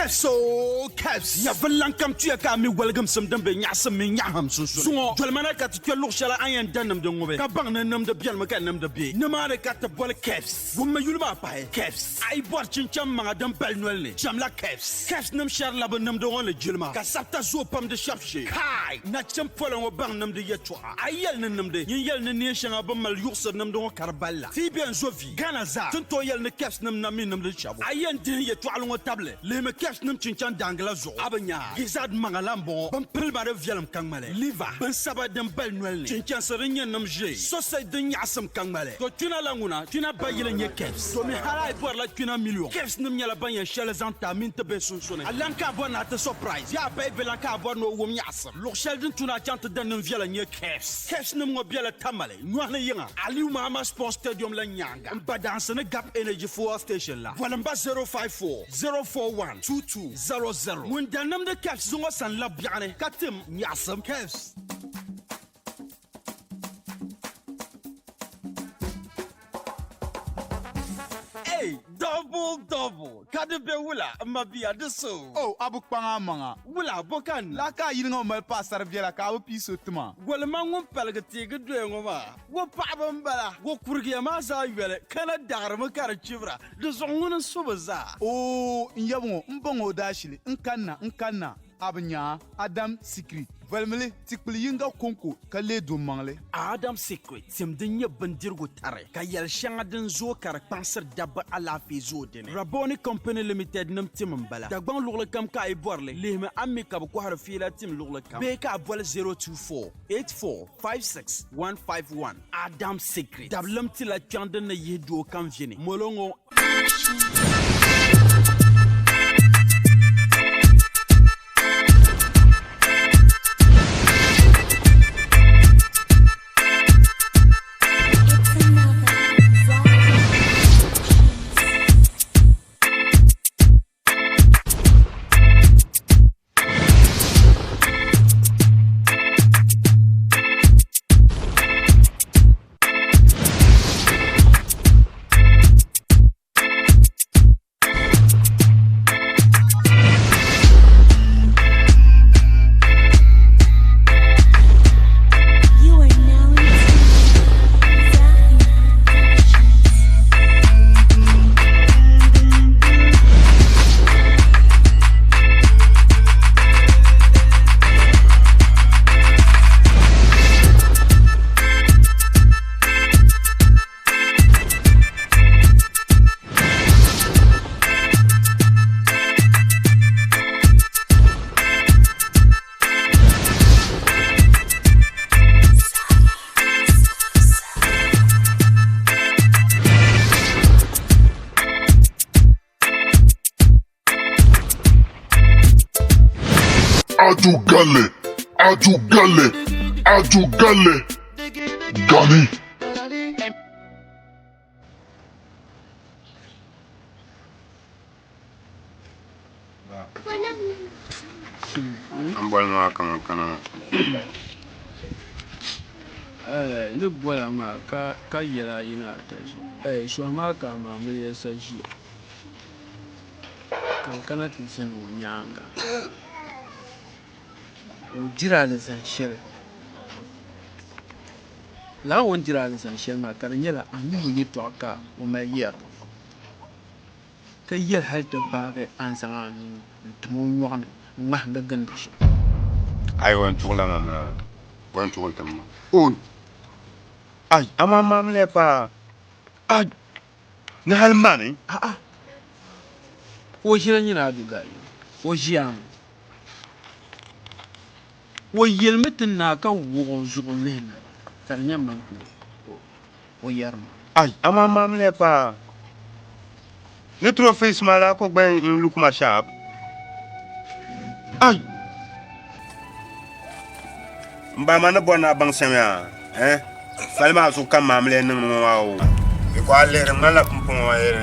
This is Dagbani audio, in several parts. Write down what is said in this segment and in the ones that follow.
Kefs oo Kefs! Nyɛvili lan kam tuya ka a mi waligimsim din be nyaɣisim mini nyaɣihim sunsuuni. Zuŋɔ, dolima na ka ti kpe luɣ shɛli a ni yɛn da nimdi ŋubi, ka baŋ ni nimdi benimi ka nimdi be nimaani ka ti boli Kefs. Wummi yuli maa pahi, Kefs. A yi bɔri chincham maŋa din pali noli ni, chamla Kefs. Kefs nim shɛrila bɛ nimdi ŋɔ ni jilima, ka sabita zooi pam di shɛbu shee. Kai! Nachim polo ŋɔ baŋ nimdi yɛtɔɣa. A yi yɛli ni nimdi, nyin yɛli ni neen shɛŋa bɛ ni mali yuɣisiri nimdi ŋɔ ka di bali la. Ti yi bɛn zo vi Ghana zaa, ti ni tooi yɛli ni Kefs nim na mi nimdi shɛbu. A yi yɛn dihi yɛtɔɣili ŋɔ tabili, lihimi Kefs nim chinchan daangi la zuɣu, a bi nya a. Gizzard maŋa la m-bɔŋɔ, bɛ ni pili ma di viɛlim ka ŋmali liver, binsaba din bali noli ni, chinchansi din nyɛ nim ʒee, sausage din nyaɣisim ka ŋmali. To kpina la ŋuna, kpina bayili n-nyɛ Kefs. Domi hali a yi bɔrila kpina million, Kefs nim nyɛla ban yɛn shɛli zaŋ ti a mini ti bihi sunsuni. A lan ka a bɔri ni a ti surprise, yaa payi bɛ lan ka a bɔri ni o wum nyaɣisim. Luɣ shɛli din tu ni a chaŋ ti da nim viɛla n-nyɛ Kefs. Kefs nim ŋɔ bela Tamale, Nyɔhi ni yiŋa, Aliyu Mahama Sports Stadium la nyaaŋa, m ba daansi ni Gap Energy Fuel Station la. Volimba 054 041 2200. Ŋun da nimdi Kefs zuŋɔ sani la biɛɣuni ka tim nyaɣisim Kefs. Hey, double double, ka di be wula m mabia di so? Oh, a bi kpaŋ a maŋa. Wula bo ka n niŋ? Laa ka a yili ŋɔ mali paɣasari viɛla ka a bi pii so ti ma. Golima ŋun paligi teegi doya ŋɔ maa, wo paɣaba m-bala, wo kurigiya maa zaa yoli, kana daɣirimi ka di chibira, di zuɣu ŋuni n-su bɛ zaa. Oo, n yab ŋɔ, m ba ŋɔ o daashili, n kanna, n kanna. A bi nya a, Adam Secret. Volimili tikpili yiŋga kɔŋko ka leei do maŋli. Adam Secret tim din nyɛ bindirigu tari ka yɛl shɛŋa din zooi ka di kpaŋsiri dabba alaafee zooi dini. Rabboni Company Limited nim tim m-bala. Dagbaŋ luɣili kam ka a yi bɔri li, lihimi a ni mi ka bɛ kɔhiri fiila tim luɣili kam bee ka a boli 024 84 56 151. Adam Secret dabilim tila kpiɔŋ din ni yihi doo kam vi ni. Molo ŋɔ. You are now in tune with Zahir Productions. Adu galli, adu galli, adu galli, gani. N boli maa ka ŋun kana Ni bola maa ka yɛla a yi ni a ta ʒi suhu maa ka a maamiliya sa ʒiya ka n kana ti zani o nyaaŋa ka o diri alizani shɛli lala o ni diri alizani shɛli maa ka di nyɛla a ni o yɛtɔɣa ka o mali yɛri ka yɛli hali ti baagi a ni zaŋ a nuu n-tim o nyɔɣu ni ŋ-ŋmahindi gindi shɛm. Ayi o yɛn tuɣila ma maa, o yɛn tuɣili ti ma. Oi! Ai! Amaa maamiliya paa! Ai! Ni hali mani? A'a! O ʒila nyini a du gari, o ʒiya mi. O yɛlimi ti naa ka wuɣi o zuɣu lihi na ka di nyɛ mani ka o yɛri ma. Ai! Amaa maamiliya paa! Ni trophies maa la ko gba n look ma sharp. Ai! M ba ma ni bɔri ni a baŋ shɛm yaa, eh? Fali maa zuɣu ka maamiliya niŋdi ŋɔ maa o. Di ko a lihiri ŋmanila pumpɔŋɔ maa yɛli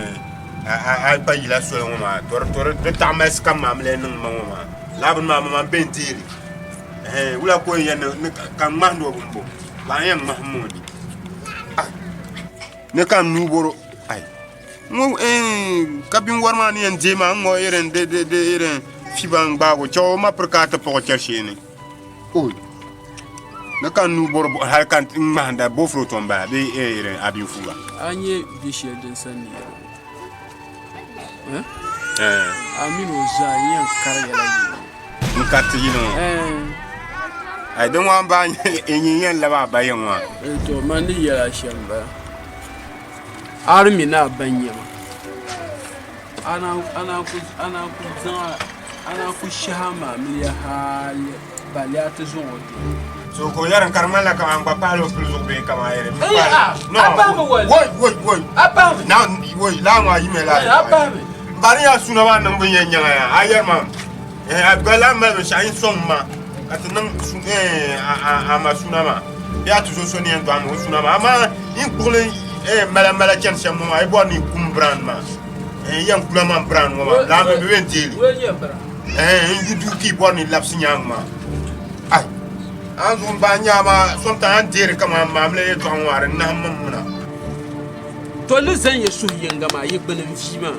a yi pa yila soli ŋɔ maa to di taɣimalisi ka maamiliya niŋ ma ŋɔ maa. Lala bini maa mama m-be n-deeri. Ɛhɛn, wula ka o yɛn yɛn ni ka n ŋmahindi o bini bo? Ka n yɛn ŋmahim o ni. Ni ka n nuu bɔro, ai! Ŋɔ ka binwari maa ni yɛn deei maa n-ŋɔ irin di di di irin fiba n-gbaag o chɛ o ma piri ka a ti paɣ o chɛri shee ni. Oi! Ni ka n nuu bɔri hali ka n ŋmahinda boofurooto m-bala bee irin abinfuuba. A nya bi shɛli din sa ni yɛli ŋɔ? A mini o zaa n yɛn kari ya la yili ŋɔ. N kariti yili ŋɔ? Ai din ŋɔ m-baa n yɛn labi a ba yiŋ maa. To man ni yɛl a shɛm m-bala. A di mi ni a ba n-nyɛ ma. A naan ku shɛhi a maamiliya hali bali a ti zaŋ o doli. So ka o yɛri n ka di ŋmanila kaman n gba pahila o puli zuɣu bee kaman yɛri m pahila. No, a pahimi wali. Woi, woi, woi. A pahimi. Na, woi, laa ŋɔ a yimya laa. A pahimi. M ba ni yaa suna maa niŋbu n-yɛn nyaŋ a yaa, a yɛri ma a gba lahi mali binshɛɣu yin sɔŋ ma ka ti niŋ a ma suna maa bee a tuzo so ni yɛn dɔɣi ma o suna maa amaa yin kpuɣili mala mala chani shɛm ŋɔ maa yi bɔri ni yi kum brand maa n yɛn kula man brand ŋɔ maa laa mi bɛ bɛn deeli n yu duu ka yi bɔri ni yi labisi nyaaŋa maa ai a zuɣu n baa nyaa maa sometimes a ni deeri kaman maamila yɛltɔɣa ŋɔ maa di nahim mi mina. To ni zaŋ ya suhu yiŋga maa yi gbuni n-vi maa.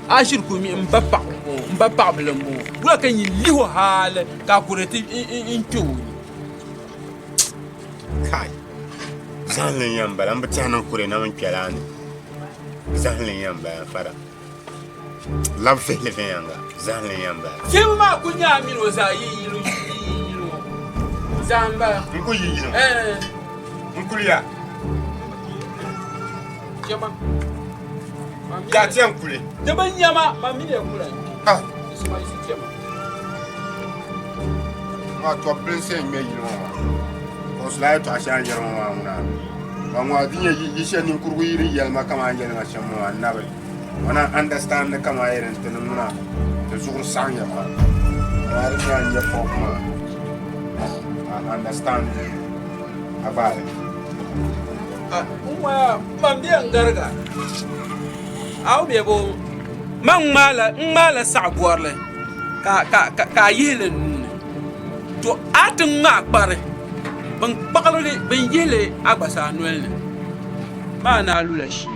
A ʒiri ku mi m ba paɣ m-bɔŋɔ, m ba paɣibila m-bɔŋɔ. Wula ka nyin lihi o hali ka a kuri ti n-kpe o ni? Kai! Zahimli n-yɛn bala, m bi tɛhi ni n kuri na mi n-kpɛla a ni. Zahimli n-yɛn bala, fara. Lab vihili viɛnyɛliŋga, zahimli n-yɛn bala. Fiɛbu maa kul nyɛ a min o zaa yi yili ŋɔ. Zahim m-bala. N ku yi yili ŋɔ. Ɛɛn. N kuliya. Chɛma. Yaa ti yɛn kuli. Di bi nyama, ma mini ya kula n-kpe. Ah. Di suma yi si chɛma. Maa tɔbu bilinsi n-ŋme yili ŋɔ maa. Kuɣusi la yɛtɔɣa shɛli a ni yɛri ŋɔ maa ŋuna. Ka ŋɔ di nyɛ yi shɛli ninkurigu yi di yɛli ma kaman a ni yɛli ma shɛm ŋɔ maa n nabi o na understand ni kaman a yɛli n ti ni ŋuna ti zuɣuri saɣimya pam. Amaa di nyɛ a ni nyɛ pɔp maa a understand a gbaali. N waya man bɛ n gariga a o bɛ bo man ŋmaala n ŋmaala saɣa bɔrili ka ka ka a yihili n nuuni to a ti ŋmaa kpari bin kpaɣirili bin yihili a gba saa noli ni maa naa lula shee.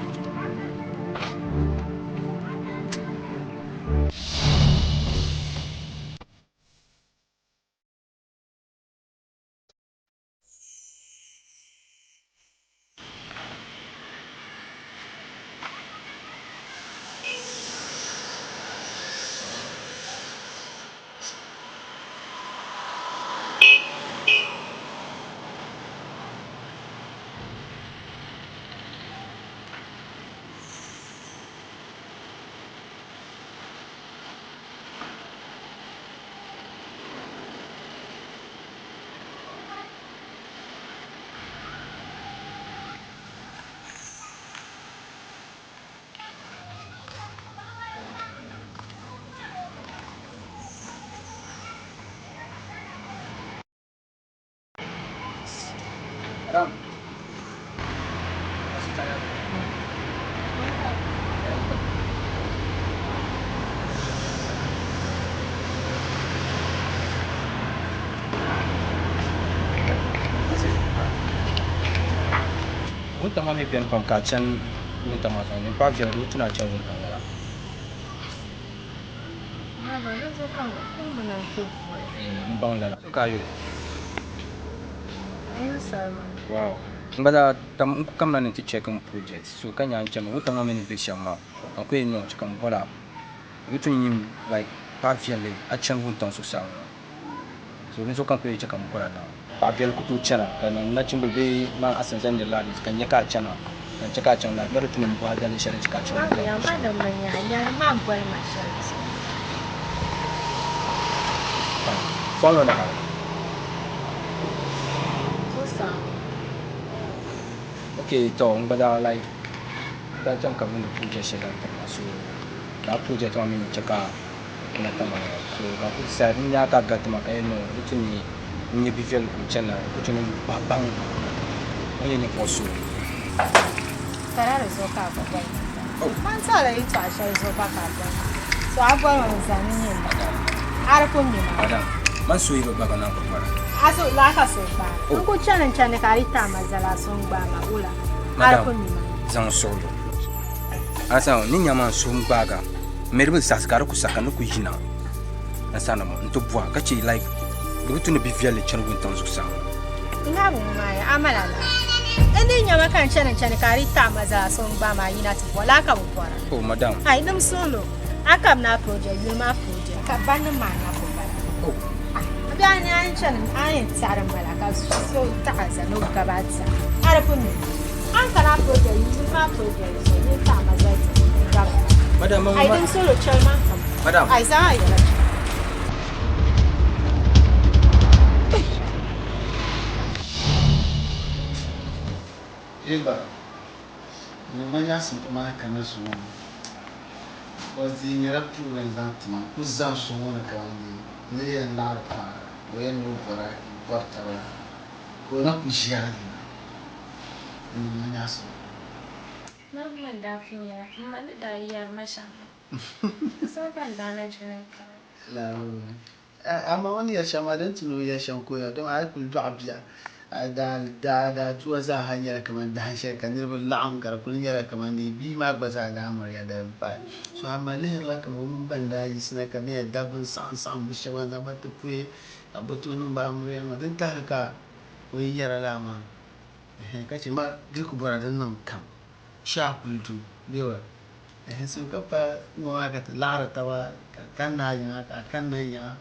Wuntaŋ maa mi beni pam ka a chani wuntaŋ maa zuɣu ni m paai viɛli di bi tu ni a chani wuntaŋ lala. M baŋ lala. So ka a yuli? Wow. M gba daa tam n ku kamina ni n ti check n project so ka nya n chani wuntaŋ maa mi ni be shɛm maa ka n ku yɛn niŋ ka m bɔra di bi tu ni nyin like paɣa viɛlli a chani wuntaŋ zuɣusaa ŋɔ so dinzuɣu ka n ku yɛn che ka m bɔra na. Paɣa viɛlli ku tooi chana ka niŋ nachimbili bee man asinza nir la ka n nya ka a chana ka n che ka a chaŋ la di tu ni m bɔhi a daliri shɛli din che ka a chaŋ wuntaŋ zuɣusaa. Fɔŋ na hali. Ok to n gba daa like daa chaŋ ka niŋdi project shɛli la n-tiri ma so lala project maa mi ni che ka na tama so ka n kuli decide n nya ka gariti ma ka yɛli no di tu ni n nya bi viɛlli ka o chani la di ku tu ni n bahi baŋ o ni nyɛ ninvuɣ so. Ka di zuɣu ka a gba boli ma zani. Man tɔɣila yɛtɔɣa shɛli zuɣu gba ka a boli ma. So a boli ma mi zani n-nyɛ m ba. A di ku mi ma. Madam, man so yi bi gbaagi naan ku bɔra. A so laa ka so gbaai. N ku chani n-chani ka a yi taai ma zali a so n-gbaai ma wula? A di Madam, ku mi ma. zaŋ suɣilo. Ansa ni nya maa n suhu n-gbaaga m mi di bi saɣisi ka di ku sa ka n ni ku yina n sani ŋɔ nti bɔha ka che like di bi tu ni bi viɛlli chani wuntaŋ zuɣusaa ŋɔ. N ŋahibu ŋɔ maa ya, a mali alaafee. N ni nya ma ka n chani n-chani ka a di taɣi ma zaa so n-gbaai ma a yina ti bɔhi laa ka bɛ bɔra. Oh madam. Ai, dim suhilo, a kabina a project, yuli maa project ka bannim maa na ku bala. Oh. Ah, a bɛ a ni a ni chani a ni yɛn taɣiri m bala ka so taɣi a zani o gaba a tiɛha. A di pun mi. A ni kana a project, yuli maa project zuɣu ni taɣi ma zali ti gaba. Madam, Ai, dim suhilo chɛli ma n-kam. Madam. Ai, zaŋ a yɛla chɛ. Eba, ni ma nyaɣisim maa kana zuŋɔ ŋɔ, o dii nyɛla puuni n-zaŋ ti ma n-kuli zaŋ so ŋɔ ni ka n ni yɛn laɣiri paɣa ka o yɛn ni o bɔra bɔri taba la ka o na kuli ʒiɛri li na ni ma nyaɣisim. Nabi mi daa pun yɛra, m ma ni daa yɛri ma shɛm, di saha ka n daa na jini n-kana. Naawuni. Amaa o ni yɛli shɛm maa, di ni tu ni o yɛli shɛm ka o yɛli, dama a yi kul dɔɣi bia, a daa tuwa zaa ha nyɛla kaman dahin shɛli ka niriba laɣim ka di kul nyɛla kaman dee bia maa gba zaa daa miriya dali m-pahi. So amaa lihirila kaman o mini ban daa yiɣisina ka bɛ nyɛ dabba n-saɣimsaɣim bɛ shɛba n-zaŋ ba ti puhi ka bɛ tooi niŋ ba amiliya nima. Din tahili ka o yi yɛra lala maa, ɛhɛn, ka chɛ ma di ku bɔra din niŋ kam shee a kuli du bee wa? Ɛhɛn, so ka pa ŋɔ maa ka ti laɣiri taba ka kanna a yiŋa ka a kanna n yiŋa.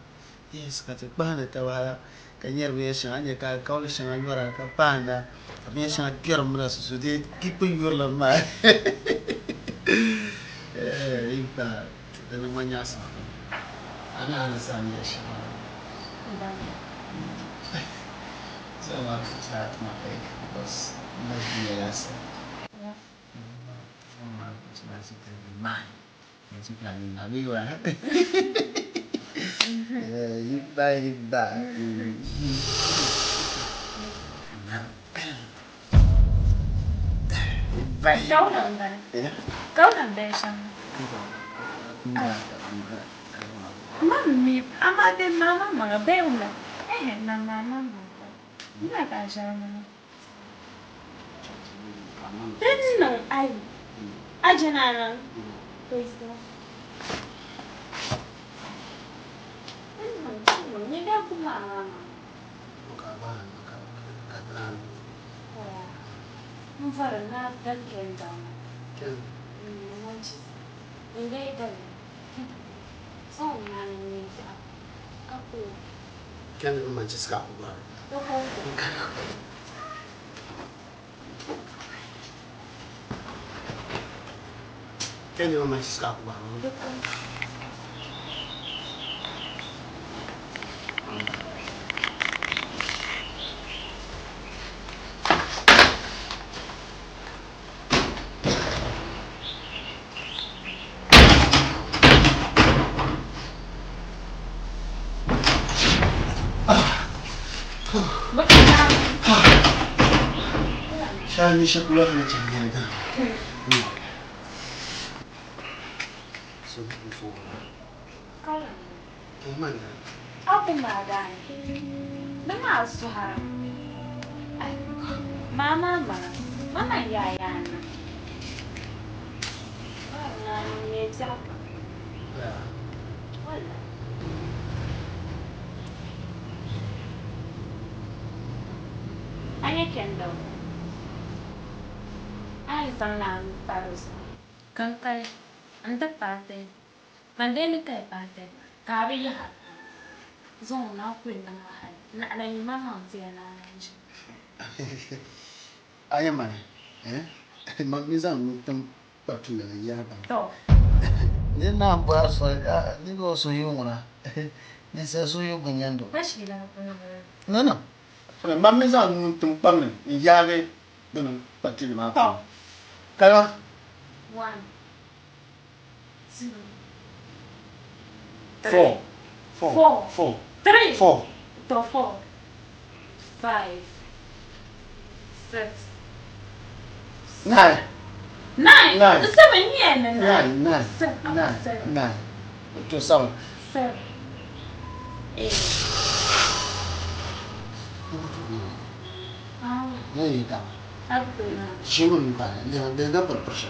Yes, ka ti kpahindi taba hali ka nyari binyɛr shɛŋa, a ni nya ka alikauli shɛŋa yɔra ka paanda ka binyɛr shɛŋa kpɛri mira susu dee di kuli yurilim maa. Eh, yi gba di niŋ ma nyaɣisim pam. A ni a ni zaa ni yɛli shɛm maa. So maa ku try ma because n na ʒi yɛla asili. Din niŋ ayi, a jina niŋ Din niŋ din niŋ nyɛ bɛ ku maŋ a maŋ. N vɔri n na dali kɛndaŋ ŋɔ. N lee dali zaŋ n naani n-nyɛ biɛɣu ka ku o. Di kɔŋko. Di kɔŋko. A nyɛ kɛndɔŋ a yi zaŋ la a nuu pa di zuɣu kankali n-ti paai ti Man dee ni kali paai ti ka a bi yaha zuŋ na kuli niŋ a hali naɣila yi maŋmaŋ ti ya naai ʒi. A yɛn mani eh man mi zaŋ nuu tim kpa tuya ni yaha baŋ. Tɔ. Ni naan bɔhi a soli ni bɛ o suhuyibu ŋuna ninsal suhuyibu bi nyɛnd o. Ka shee daa kuli niŋ. No no. Man mi zaŋ nuu tim kpam ni n-yaagi bini kpa tili maa Tɔ. puuni. Kalima. One. Two. Three. Four. Four. Four. Four. Three. Four. To four. Five. Six. Nine. Nine. Nine. Seven. Yeah, nine. Nine. Nine. Seven. Nine. Seven. Nine. To seven. Seven. Eight. Ne yi dama. Up to nine. Shingul mi pa. Ne ne ne pır pır.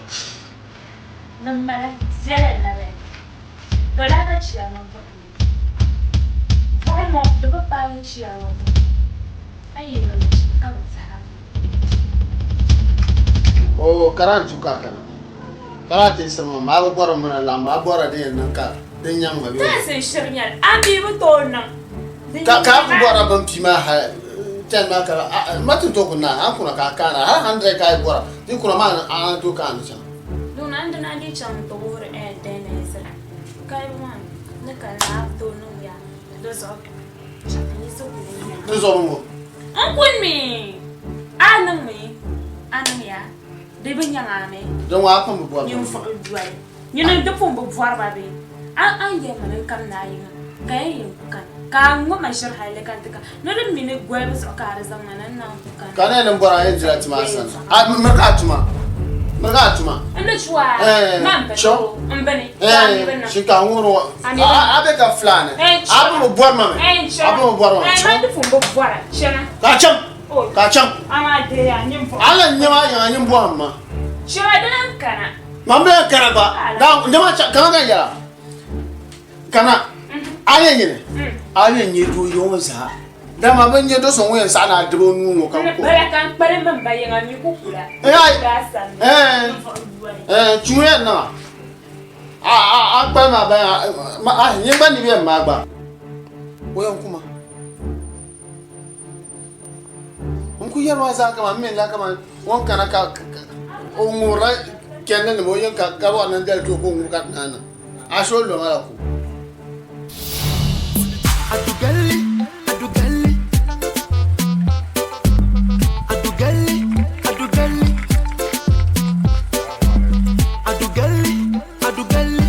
Ni mali viɛlli labili. To lahi ka chiyaama buɣim ni. Buɣim ŋɔ di bi paagi chiyaama buɣim. A yi bi mi ka bi tɛha. O kara n tu ka kana. Kara ti sima ma a bi bɔri mini laɣim a bɔra din yɛn niŋ ka din nyaŋ ma bee? Tinsi n shiri nyɛli a mi bi tooi niŋ. Ka ka a ku bɔra bin pii maa hali ten maa ka ma ti tooi ku naai a kuna ka a kaana hali hundred ka a yi bɔra di kuna maa a ni tooi kaani chaŋ. Duna n dina di chaŋ n ti wuhiri ɛɛn dɛnɛɛzira kalibu maa ni ka naa bi tooi niŋ yaa di zuɣu n yi ti kuli nya. Di zuɣu ŋɔ. N kuli mi a niŋ mi a niŋ yaa di bi nyaŋ a mi. Di ŋɔ a pun bi bɔri ba. Ninvuɣu doli nyini di pun bi bɔri ba bee a a ni yɛli ma ni n kam ni a yiŋa ka yɛn yɛn ku kani ka a ŋɔ ma ʒiri halli ka n ti ka ni di mi ni golibu zuɣu ka a di zaŋ ma na n naan ku kani. Ka ni yɛn ni bɔri a yɛn dila tima a sani a miri ka a tuma miri ka a tuma. N ni chu a ma n bini o n bini ka a mi bi niŋ. Shin ka ŋuni ŋɔ a be ka fulaani a bi bi bɔri ma mi a bi bi bɔri ma mi. Ma di pun bi bɔra chana. Ka a chaŋ ka a chaŋ. Amaa deei a ninvuɣu. A lan nyɛ ma yiŋa nyin bɔhim ma. Chana di lan kana. Man bi yɛn kana gba dama kana ka yɛla kana a yɛn nyini a yɛn nyɛ doo yiŋɔ zaa dama bi nyɛ do so ŋun yɛn saɣi ni a dibi o nuu ŋɔ ka ko bala ka n kpalim min ba yiŋa mi ku kula chuu yɛn niŋa a kpalim a ba a nyɛ gba ni yɛn maa gba o yɛn kuma N ku yɛri maa zaa kaman m mi la kaman o ni kana ka o ŋubirila chɛndinima o yiŋ ka ka bɔri ni n dali ti o ka o ŋubi ka ti naan niŋ. Ashe o lo ma la ku. Adugalli, adugalli. Adugalli, adugalli. Adugalli, adugalli.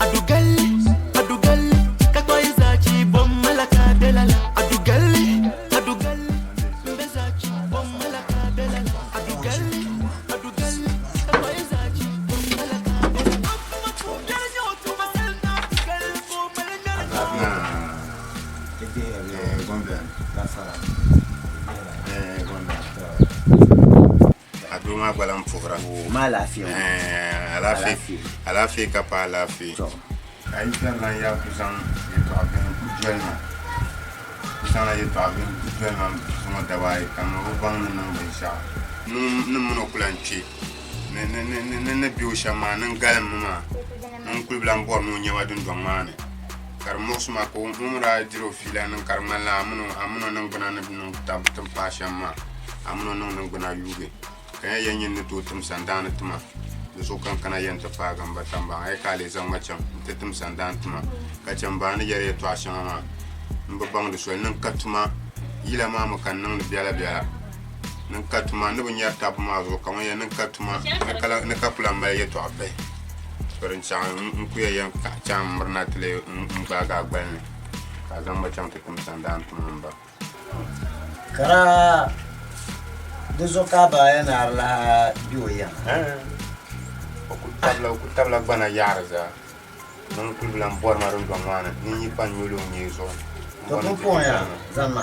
Adugalli, adugalli. Ka kpɔyi zachi bom malaka delala. Adugalli, adugalli. Mbe zachi bom malaka delala. Adugalli, adugalli. Ka kpɔyi zachi bom malaka delala. A doo maa gba lahi puhira. Ma alaafee ŋɔ. Alaafee. Alaafee ka paai alaafee. Ka yi kpɛrilan yaa ku zaŋ yɛtɔɣ bihi n-ku doli ma. Ku zaŋla yɛtɔɣ bihi n-ku doli ma zuŋɔ daba ayi ka m bi baŋ ni niŋ binshɛɣu. Ni m min o ku lan kpe ni ni be o shɛm maa ni n galimmi maa ni n kul bi lan bɔri ni o nya ma dundɔŋ maa ni. Ka di muɣisi ma ka o mi daa diri o fiila niŋ ka di ŋmanila a min o niŋgbuna ni niŋ tab ti paai shɛm maa, a min o niŋ niŋgbuna yuugi. Ka n yɛn nyini ni tooi tim sandaani tima, di zuɣu ka n kana yɛn ti paagi m ba Tambaŋ. A yi ka a lee zaŋ ma chaŋ nti tim sandaani tima, ka chɛ m ba ni yɛri yɛtɔɣ shɛŋa maa, m bi baŋdi soli. Niŋ ka tuma yila maa mi ka n niŋdi biɛlabiɛla. Niŋ ka tuma ni bi nyari taba maa zuɣu ka ŋun yɛn niŋ ka tuma ni ka ku lan mali yɛtɔɣ bihi. To din chaŋ n ku yɛn chaŋ m-mirina ti lee n gbaagi a gbali ni ka a zaŋ ma chaŋ ti tim sandaani tuma m ba. Kara di zuɣu ka a ba yɛn naari lahi be o yiŋa. O ku tabila o ku tabila gbana yaɣiri zaa. Ni n kuli bi lan bɔri ma dundɔŋ maa ni, ni n yi pa n-nyoli o nyee zuɣu. To pumpɔŋɔ yaa zaŋ ma.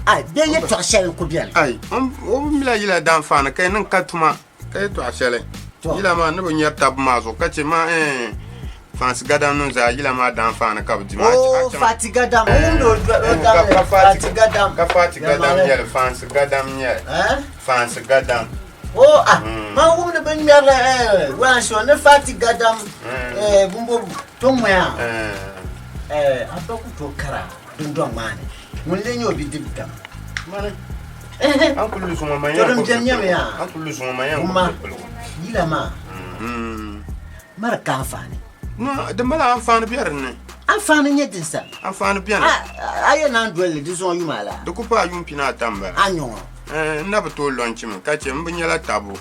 Ai, bɛ yɛtɔɣ shɛli n-ku beni. Ai, o bi mila yila daanfaani ka yi niŋ ka tuma. Ka yɛtɔɣa shɛli yila maa ni bi nyɛri taba maa zuɣu ka chɛ maa ɛɛn Fansi gadam nim zaa yila maa daanfaani ka bi di maa. Oo Fati gadam o wumdi o damli Fati gadam. Ka Fati gadam nyɛli Fansi gadam nyɛli Fansi gadam. Oo ah man wumdi bin ŋmɛrili ɛɛn waanshɔ ni Fati gadam ɛɛn bumbo to ŋmɛya ɛɛn a ba ku tooi kara dundɔŋ maa ni. Ŋun lee nyɛ o bidib kpɛm. Mani, a ni kuli lu zuŋɔ man yɛn gbubi zipiligu. A ni kuli lu zuŋɔ man yɛn Wumma, gbubi zipiligu. yila maa mari ka anfaani. No, di mali anfaani be din ni. Anfaani nyɛ din sa. Anfaani beni. A yɛn naan doli li di zuŋɔ yuma la. Di ku paai yuun pina ata m-bala. A nyɔŋɔ. N na bi tooi lɔnchi mi ka chɛ m bi nyɛla tabu.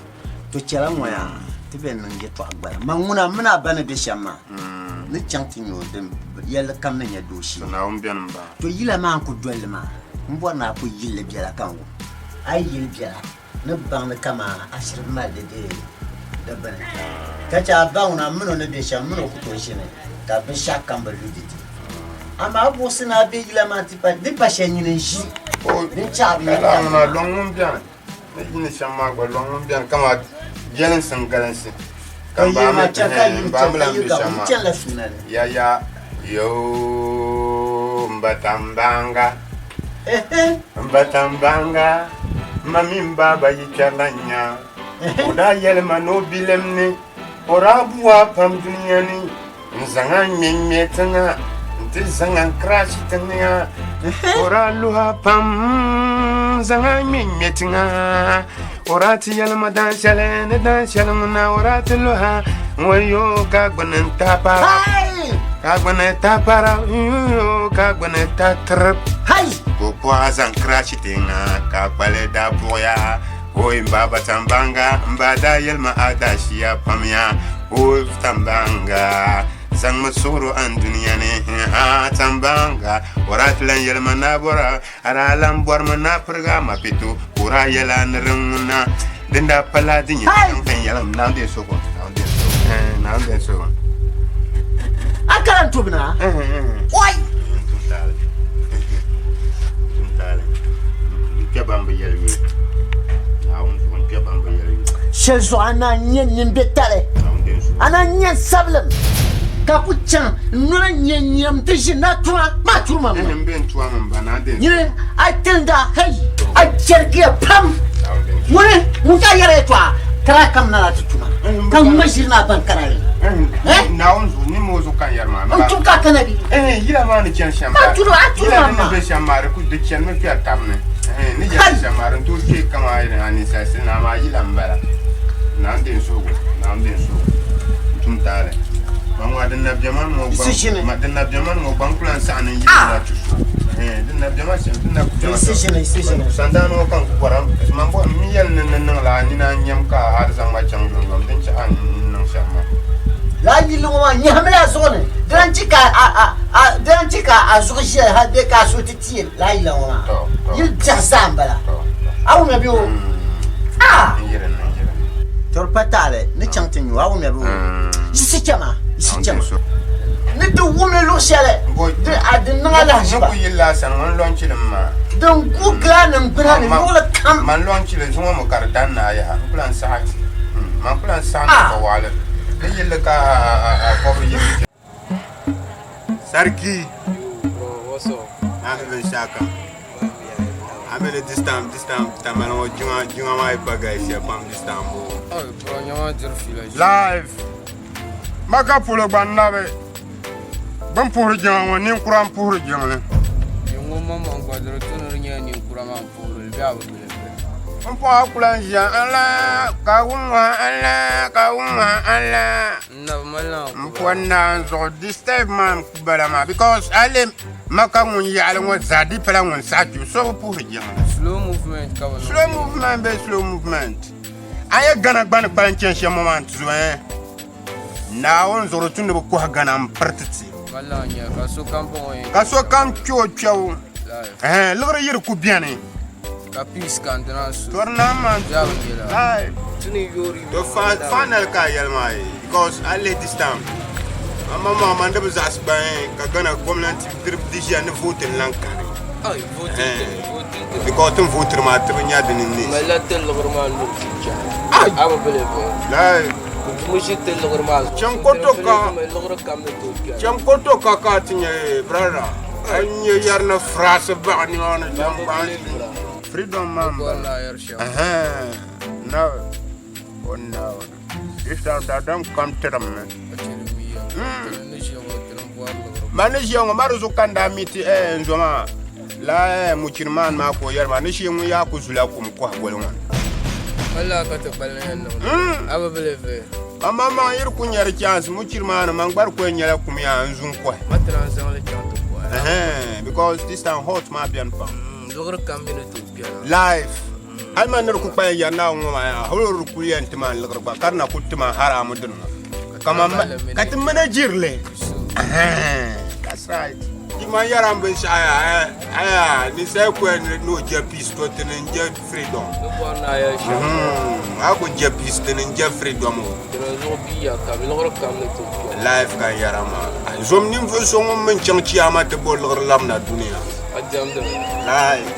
To chɛla ŋɔ yaa ti bɛ niŋ yɛtɔɣa gbala. Man ŋuna m mini a ba ni be shɛm maa, n ni chaŋ ti nya o din yɛlli kam ni nya dooshee. To Naawuni beni m-baŋ. To yila maa n-ku doli li maa, m bɔri ni a ku yili li biɛla ka n wum. A yi yili biɛla, ni baŋ ni kaman a shiri mali li di bini. Ka chɛ a ba ŋuna m mini o ni be shɛm, m mini o ku tooi ʒini ka binshɛɣu kam bi lu di ti. Amaa a buɣisi ni a be yila maa nti pa di pa shɛli nyini n-ʒi din chaɣ bi Lala yɛn ŋuna lɔŋ ŋun beni. Ni yi ni shɛm maa gba lɔŋ ŋun beni kaman Jɛlinsi n galinsi. Ka Ka yili maa chani ka yili n ba chani mi ka lan yili be ka shɛm n maa. chanila suuna ni. Ya ya yo mbatambanga mbatambanga ma mini baaba yi kpɛrila nya o daa yɛli ma ni o bilim ni o daa buwa pam dunia ni n zaŋ a ŋmɛ ŋmɛ tiŋa n ti zaŋ a kirachi tiŋa o daa luha pam n zaŋ a ŋmɛ ŋmɛ tiŋa o daa ti yɛli ma dan shɛli ni dan shɛli ŋuna o daa ti luha wayo ka gbuni n ta para ka gbuni ta para yo ka gbuni ta tirip ka o buɣa zaŋ kirachi tiŋa ka kpali daa buɣuya oi n baaba tambanga n ba daa yɛli ma a daa shiya pamya oi tambanga zaŋmi suɣuro an duniya ni ha tambanga o daa ti lan yɛli ma naa bɔra a daa lan bɔrimi naa piriga ma pito ka o daa yɛla ni din ŋuna din daa pala din nyɛ viɛnyɛlim naawuni suhu naawuni suhu A kala n tubi na? Oi! Shɛli zuɣu a naan nyɛ nimbe tali, a naan nyɛ sabilim, ka ku chaŋ n noli nyɛ nyam ti ʒi na tuma maa turi ma maa. Nyini a tilinda hei a chɛrigiya pam ŋuni ŋun ka yɛra yɛtɔɣa kara kam nana ti tuma ka ŋma ʒiri na ban kara li. Naawuni zuɣu ni moo zuɣu ka n yɛri maa. N tum ka kana bi. Yila maa ni chani shɛm A turi a turi yila ma ni maa. ni bɛ shɛm maa di ku di chanimi kpɛri tabi ni ni yɛli shɛm maa di n tooi kpee kama yɛli a ninsal sili na amaa yila n bala naawuni deei n suhigu naawuni deei n suhigu n tum taali ma ŋɔ din na bɛ ma ni ŋɔ gbaŋ ma din na bɛ ma ni ŋɔ gbaŋ kula n saɣa ni n yili la ti so din na bɛ ma shɛm din na ku bɛ ma shɛm sandaani ŋɔ ka n ku bɔra man bɔ n mi yɛli ni ni niŋ la nina n nyɛm ka a di zaŋ ma chaŋ yomyom din chɛ a n niŋ shɛm maa Laa yilli ŋɔ maa nyɛhimila a zuɣu ni di lan chɛ ka a di lan chɛ ka a zuɣu ʒiɛli hal bee ka a suhu ti tiɛ laa yila ŋɔ maa. Yili biɛɣu zaa m-bala. A wumya bee o? Ah! Tɔri pa taali ni chaŋ ti nyu a wumya bee o? Yiɣisi chama, yiɣisi chama. Ni ti wum li luɣ shɛli di a di niŋ a lahiʒiba. Ni ku yili laa sani ŋɔ n lɔnchili m maa. Din gu gilanim gbuna ni luɣili kam. Man lɔnchili zuŋɔ mi ka di dan naa yaha. N ku lan saɣi man ku lan saɣi ni ka waɣili. Di yilli ka a kɔbiri yili. Sarki. Bro, what's up? Na mi binshɛɣu kam. A mi ni this time this time tamali ŋɔ jiŋa jiŋa maa yi pa galisiya pam this time o. Oi, bro, nyɛma diri fiila ʒi. Live. Maka polo gba n nabi. Bin puhiri jiŋa ŋɔ ninkura n puhiri jiŋli. Yi ŋun maŋmaŋ gba di di tu ni di nyɛla ninkura maa n puhiri li bee a bi bili bili. N pɔɣa kula n ʒiya ala ka wumma ala ka wumma ala. N nabi mali na N pɔ naan zuɣu disturb man ku bala maa because ale maka ŋun yaɣali ŋɔ zaa di pala ŋun saɣa kpibu so bi puhiri jiŋli. Slow movement ka bi niŋ. Slow movement bee slow movement. A yɛ Ghana gba ni kpalim chani shɛm ŋɔ maa n ti zo eh. Naawuni zuɣu di tu ni bi kɔhi Ghana m piriti ti. Mali na nya ka sokam bɔŋɔ yɛn. Ka sokam kpe o kpɛbu. Live. Liɣiri yi di ku bɛni. Ka peace ka n dina so. Tori naa maa n Bee a bi nyɛ la. Live. Ti ni yoori To final ka a yɛli maa ye because a lihi this time ma ma ma di bi zaɣasi gba ka Ghana gomnanti di ʒiya ni voting lan kani. Ai, voting tini, voting tini. Because tin votiri maa ti bi nya dini n ne. Malila ti liɣiri maa luri ti chɛhi. A bi bili bɛ. Live. Mu ʒi ti liɣiri maa zuɣu. Chaŋ koto ka. Liɣiri kam ni tooi kpɛri. Chaŋ koto ka ka ti nyɛ brother. A nyɛ yɛri ni furaasi baɣa nimaani chaŋ gbaŋ. Freedom maa n bala. No. Oh no. This time daadam kam tirim mi. Ma ni ʒiya ŋɔ ma di zuɣu ka n daa mi ti n zo maa la muchiri maan maa ka o yɛri maa ni shee ŋun yaa ku zula kum kɔhi goli ŋɔ. Malila ka ti kpali yɛn niŋ. A bi bili bɛ. Ma ma maŋ yiri ku nyɛri chance muchiri maa ni man gba di ku yɛn nyɛla kum yaa n zu n kɔhi. Ma ti naan zaŋ li chaŋ ti kɔhi. Because this time hot maa bɛni pam. Liɣiri kam mi ni tooi kpɛra. Life. Hali man ni di ku kpalim yɛri Naawuni ŋɔ maa yaa hali o di kuli yɛn ti ma n liɣiri gba ka di na ku ti ma haramu dini ŋɔ. Kaman ka ti manajiri li. That's right. Di man yɛra n binshaɣu yaa aya ninsal ku yɛn ni o je peace to tini n je freedom. Ni bɔri ni a yɛli shɛm. A ku je peace tini n je freedom o. Dina zuɣu biya kam liɣiri kam ni tooi kpɛra. Life ka n yɛra maa. Zom ninvuɣu so ŋun min chaŋ chiyaama ti bo liɣiri labina dunia. A diɛmdi mi. Life.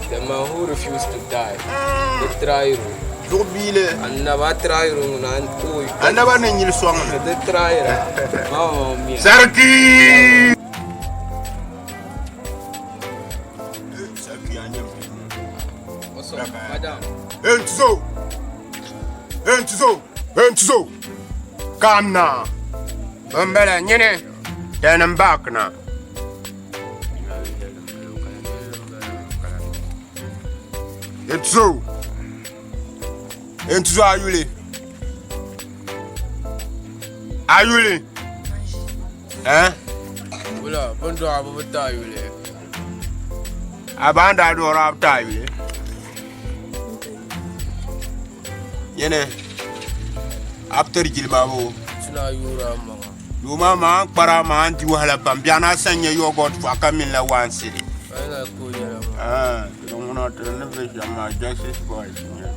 The man who refused to die. The try. Zuɣu biili. Annaba a tiraayiri ŋuna o. Annaba ni nyili sɔŋ ni. Di tiraayira. Mama mia. Sarki! Sarki a nyɛ What's up, madam? Entuzo! Entuzo! Entuzo! Calm now. Bambala nyini. Turn back now. Entuzo! Entuzo ayuli. Ayuli. Eh? Wula, bin dɔɣi bi bi ti ayuli. A baan daa dɔɣiri a bi ti ayuli. Nyini. A bi tiri jilima boo. Tuna yuura maŋa. Yuuma maa n kpara maa n di wahala pam biɛɣu na san nyɛ yogurt fɔɣu ka mini la waansili. Final ko yɛla maa. Ah, tiri ŋuna tiri ni be shɛm maa Justice Boys n-nyɛ.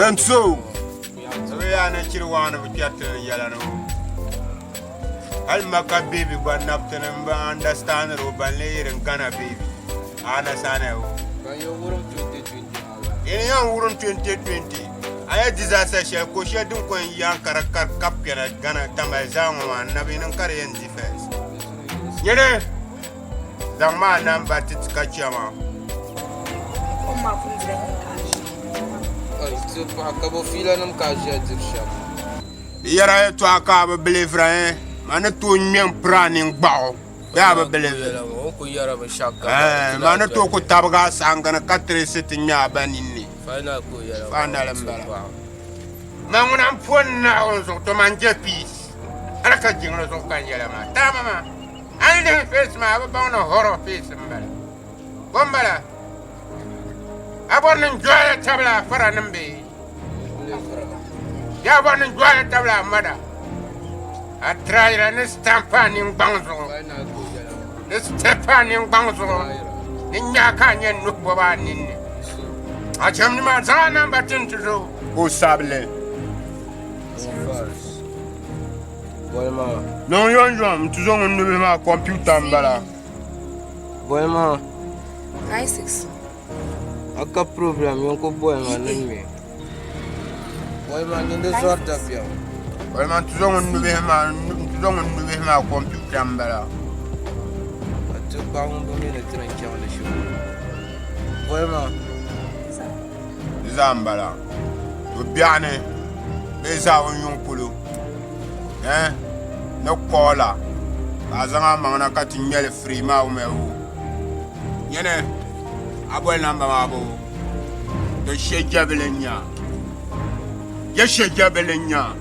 And so, bɛ yaa ni chiri waɣa ni bi kpɛriti ni yɛla ni o. Hali maka baby gba nabiti ni n bi understand o ban lee yiri Ghana baby. A understand o. Ban yɛn wurim 2020 Ini yɛn wurim 2020. A yɛ disaster shɛli ko shɛli din ko n yan ka di kari kap kpɛna Ghana Tamale zaa ŋɔ maa nabi ni ka di yɛn di first. Nyini zaŋ maa namba ti ti ka chama. Ti paɣa ka bo fiila nim ka a ʒiya diri shɛm. Di yɛra yɛtɔɣa ka a bi bilifira eh ma ni tooi ŋmɛ n piri a ningbaɣu bee a bi bilifira. O ku yɛra binshɛɣu kam. Eh, ma ni tooi ku tabigi a saɣiŋgani ka tirisi ti ŋmɛ a ba ninni. Final ko yɛla Final m-bala. Ma ŋuna m po n Naawuni zuɣu to man je peace. Hali ka jiŋli zuɣu ka n yɛla maa. Taama maa. A ni lihi face maa a bi baŋ ni horror face m-bala. Bo m-bala? A bɔri ni n jɔhila tabila a fara nim bee? Yaa bɔri ni n jɔhila tabila a mada? A tryira ni stamp a ningbaŋ zuɣu. Ni step a ningbaŋ zuɣu. Ni nyaa ka a nyɛ nuhi bɔba a ninni. A cham ni maa zaŋ a namba ti n ti zo. Ka o sabili. Niŋ yɔnyɔm n ti zo ŋun nubihi maa kɔmputa m-bala. Boli maa. 96. A ka problem yɛn ku boli ma ni ŋmɛ. Boli maa nyin di zɔri dabiɛm. Boli maa n ti zo ŋun nubihi maa n ti zo ŋun nubihi maa kɔmputa m-bala. A ti paɣa ŋun bi mi ni tiri n chaŋ di shikuru. Boli maa. Di zaa m-bala. To biɛɣuni bee zaawun yuŋ polo eh ni kɔɔla ka a zaŋ a maŋ na ka ti ŋmɛli free maa wumya o. Nyini a boli namba maa bo di she jabili n-nya ya she jabili n-nya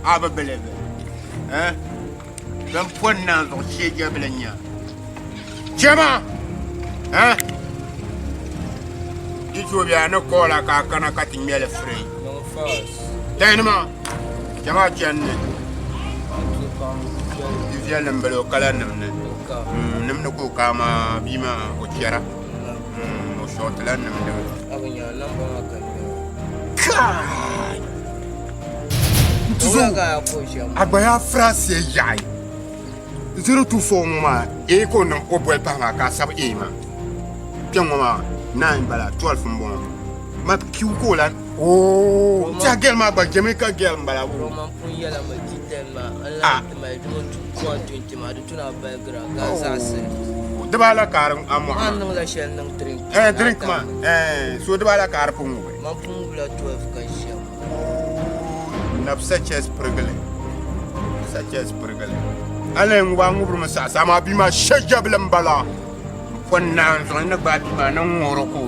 a bi bilibi eh din poni naan zuɣu she jabili n-nya chema eh di tooi ni kɔɔla ka a kana ka ti ŋmɛli free tɛnima chema chani ni di viɛlli m-bala o kala nimni nimdi ka o kaai maa bia maa o chɛra o shɔɣitila nimdi Kai! Ntuzo a gba yaa Francia yaɣi 024 ŋɔ maa A ka o niŋ o boli pahi maa ka a sabi A maa kpɛŋ ŋɔ maa 9 bala 12 m bɔŋɔ ma Q ka o lan ooo n tiɛha girl maa gba Jamaica girl m bala Bro man pun yɛla mi ti tɛm maa n lahi ti mali di mini 2.20 maa di tuna baligira ka a zaɣisi Dibaa la ka a mɔɣu maa. Man niŋla shɛli niŋ drink. Eh drink maa eh so dibaa la ka a di pun ŋubi. Man pun ŋubila 12 ka ʒiya ŋɔ. Nabisa chɛs pirigili sa chɛs pirigili a lee ŋubi a ŋubirimi saɣasa amaa bia maa shɛ jabili m bala n pɔni naan zuɣu ni gbaai bia maa ni ŋuhiri ka o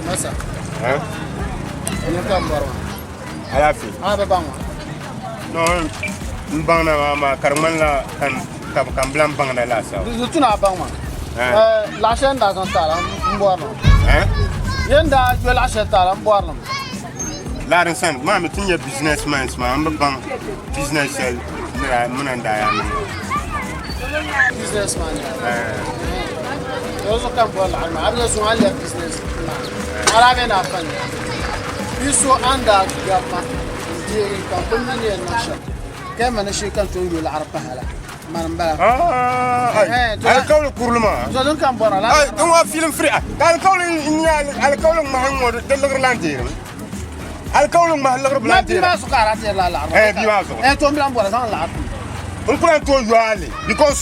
Masa. Eh? Nyɛ ka n bɔri maa. Alaafee. A bi baŋ ma. No, n baŋ na maa maa ka di ŋmanila kan ka ka n bilan baŋda laasabu. Di tuna a baŋ ma. Eh. Laɣa shɛli n daa zaŋ taala n bɔri li. Eh? Yɛn daa yo laɣa shɛli taala n bɔri li. Laɣiri n sani maa mi ti nyɛ business mans maa n bi baŋ business shɛli ni daa muna n daa yaa niŋ. Business man ya. To zo kan bɔ laɣiri maa a bi nyɛ zuŋ a lɛbi business maa a daa bɛ na fa nya bi so an daa gabi ma n deegi ka n kuli mi ni yɛn niŋ shɛm ka ma ni shee ka n tooi yo laɣiri pahi la mani n bala. Alikawli kurili maa. To din ka n bɔra la. Din waa filim firi ka alikawli n nyɛ alikawli ŋmahi ŋɔ di liɣiri lan deerimi. Alikawli ŋmahi liɣiri bi lan deera. Bia maa zuɣu ka a daa deeri la laɣiri. Eh bia maa zuɣu. Eh to n bi lan bɔra zaŋ laɣiri tum. N ku lan tooi yo a li because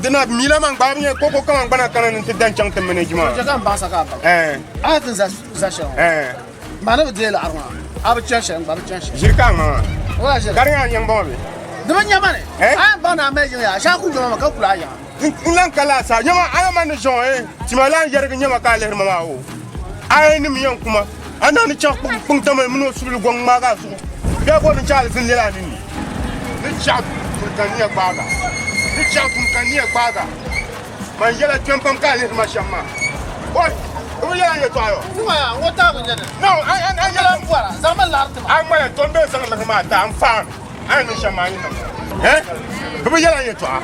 dina miila man gbaai nyɛ koko kaman gbana kana ni ti dan chaŋ ti manage maa. Chɛ ka n baŋsa ka a baŋ. Eh. A ni ti za shɛli ŋɔ. Eh. Ma ni bi deei laɣiri maa a bi chani shɛli n gba bi chani shɛli. Ʒiri ka a ŋma maa. Wala ʒiri. Ka di nyɛ a yiŋ bɔŋɔ bɛ? Di bi nya ma ni. Eh? A yɛn baŋ ni a mali yiŋ yaa shee a ku nyɔma ma ka kuli a yiŋa. N lan ka laasabu. Nyama a yɛn ma ni ʒiŋɔ eh tima lan yɛrigi nyama ka a lihiri ma maa o. A yɛn nim yɛn kuma a na ni chaŋ kpiŋ tamali mini o subili gɔŋ ŋmaagi a zuɣu bee bɔ ni chaɣ alizin lɛli a ninni. Ni chaɣ tum ka nia gbaaga. Ni chaɣ tum ka nia gbaaga. Man yɛla kpɛm pam ka a lihiri ma shɛm maa. Oi! Di bi yɛla n yɛtɔɣa yɔ. Ŋɔ yaa, ŋɔ taabu n-nyɛ dini? No, a a a yɛla n bɔra, zaŋmi laɣiri ti ma. A ŋmaya tɔ m bee zaŋ liɣiri maa ti a n faami. A ni niŋ shɛm maa n yi niŋ. Eh? Di bi yɛla n yɛtɔɣa.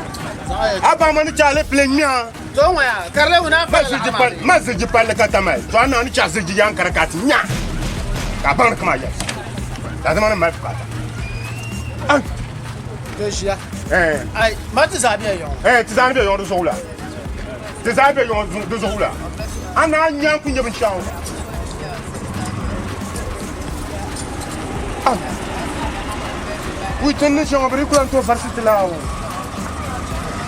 A baŋ ma ni chaɣ alepile ŋmɛa. To ŋɔ yaa, ka di lee wuni a fali laɣiri maa bee? Ma ziliji palli ka tamali. To a niŋ a ni chaɣ ziliji yaaŋkara ka a ti nya ka a baŋ ni kaman a yɛli. Daadama ni mali bukaata. Ai! To ʒiya. Eh. Ai, ma ti zaa be yɔŋ. Eh, ti zaa ni be yɔŋ di zuɣu la. Ti zaa be yɔŋ di zuɣu la. A naa nya n ku nyɛ binshɛɣu. Ah. Ui, ti ni shɛŋa bi di ku lan tooi farisi ti la o.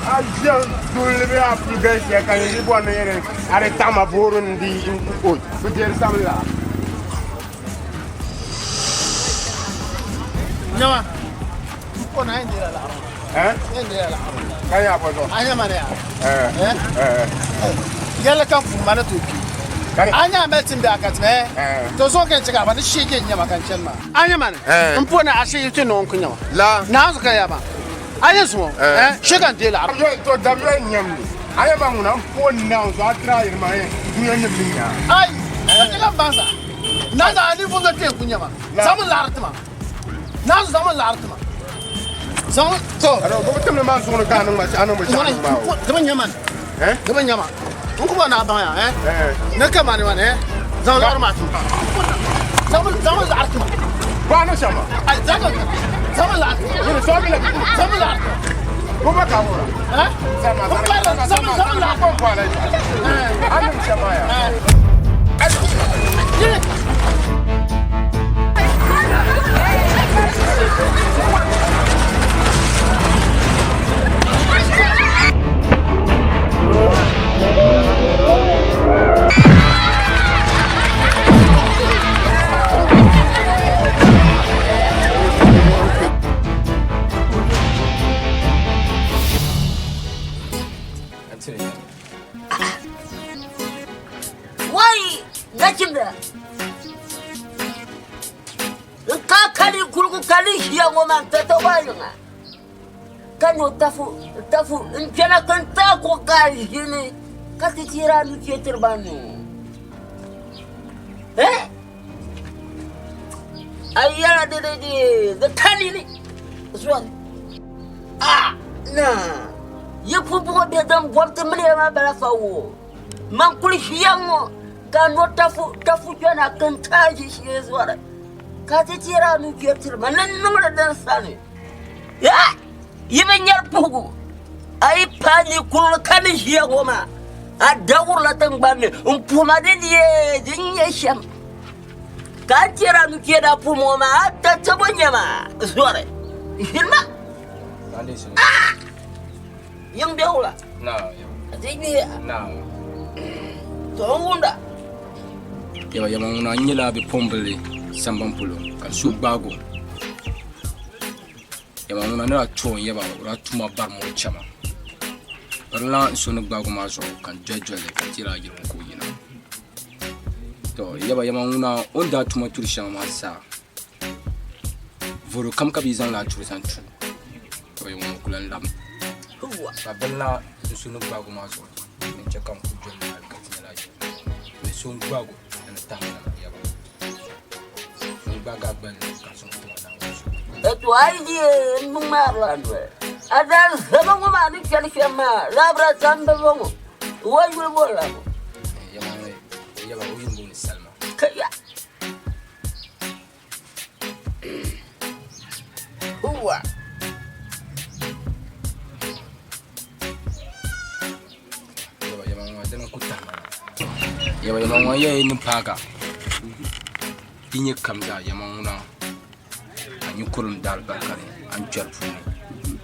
A ʒiya dulli bee a puli galisiya ka yi bɔri ni yɛli a di taɣima boori n di oi, bi deeri sabinla. Nyama. Ko na yin dira laɣiri. Eh? Yin dira laɣiri. Ka yaa bɔ zuɣu. A nyama ni yaa. Eh. Eh? Yɛlli kam puuni ma ni tooi kpi. A nya mali tim bɛ a ka ti eh? To zuɣu ka n chɛ ka a ba ni shee je nyama ka n chani maa. A nyama ni. N po ni a shee ti noo n ku nyama. La. Naanzu ka yaa maa. A yɛn zuŋɔ. Eh? Shee ka n deei laɣiri. To dabi yɛn nyam ni. A yɛn ma ŋuna n po ni naanzu a tira yiri ma eh? Dunia nim ni nya. Ai! Ka chɛ ka n baŋ zaa. Naanzu a ninvuɣ so kpee n ku nyama. Zaŋmi laɣiri ti ma. Naanzu zaŋmi laɣiri ti ma. Zaŋmi to. Alo bɛ timli maa zuɣu ni ka a niŋ ma a niŋ binshɛɣu niŋ maa o. Di bi nya man. Di bi nya ma. N ku bɔri ni a baŋ ya eh. Ni ka mani man eh. Zaŋ laɣiri maa ti ma. Zaŋmi zaŋmi laɣiri ti ma. Bɔ a niŋ shɛm maa. Ai zaŋmi zaŋmi laɣiri ti ma. Yini sɔɔ mi la. Zaŋmi laɣiri ti ma. Bɔ ba ka a wuhira. Eh? Zaŋmi zaŋmi zaŋmi laɣiri. Bɔ bɔ a la a niŋ shɛm maa ya. Yini. Wai nachimda n ka kali kuligu kali ʒiya ŋɔ maa n tata waa yiŋa ka no tafu tafu n kpɛna ka n taai kuɣu ka a ʒini ka ti teeri a nuchee tiri ba nuu eh a yɛla di di di di ka nini zɔri a na yi pubuɣu bɛ din bɔbi ti miliya maa bala fa wo Man kuli ʒiya ŋɔ ka no tafu tafu kpɛna ka n taai ʒi shee zɔri ka ti teeri a nuu kpɛri tiri ma ni n niŋdi din sani ya yi bi nyɛri puhigu a yi paai ni kurili ka ni ʒiya ŋɔ maa a dawurila tiŋgbani ni n puhima di yee di nyɛ shɛm ka a teeri a nuu kpɛri a puhim ŋɔ maa a tatabo nyɛ maa zɔri ʒini ma ah! Yiŋ bɛ wula? Ti gbihi to n wumda. Yaba yaba ŋuna n nyɛla bipuɣimbili samban polo ka so gbaagi o. Yaba ŋuna ni daa tuhi o n yaba o daa tuma bari ma o chɛma. Pirinla n so ni gbaagi o maa zuɣu ka n doli doli li ka ti daa yirigi ka o yina. To yaba yaba ŋuna o ni daa tuma turi shɛŋa maa zaa voro kam ka bɛ zaŋ laa turi zaŋ tu to ŋun ku lan labi ka bini la n so ni gbaagu maa zuɣu ni chɛ ka n ku doli hali ka ti nyɛla ni so n gbaagu ni tahi na yaba n gbaagi a gbali ka n sɔŋ ti ma Naawuni zuɣu. To a yi di n bi ŋmaarila noli, a daalizama ŋɔ maa ni chani shɛm maa, labira zamba bɔŋɔ, o yuli bolila bɔ? Yɛlimaŋli, yaba o yuli m-booni Salima. Kaya! Huwa! Yaba yɛlimaŋli dini n-ku tahi ma na. Yaba yɛlimaŋli n yɛli ni paaga di nyɛ kam zaa yɛlimaŋli ŋuna a ni kurim daalibarika ni a ni kpɛri puuni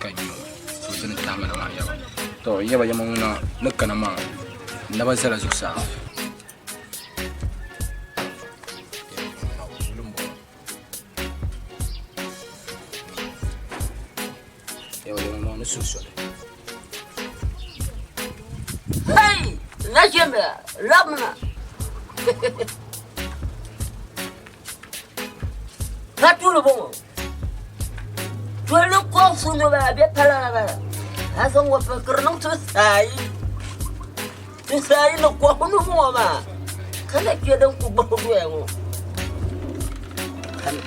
ka n nyɛ o so dini tahi ma na maa yaba. Tɔ yaba yɛlimaŋli ŋuna ni kana maa n naba zala zuɣusaa. Hey! Nachimba, labina. Ka tuuli bɔŋɔ. Tuuli kɔŋ ŋɔ bala bɛ pala la bala. A zaŋ ŋɔ pa ka di niŋ tusaayi. Tusaayi ni kɔŋ ni ŋɔ maa. Ka na kpe din ku gbubi doya ŋɔ. Kani.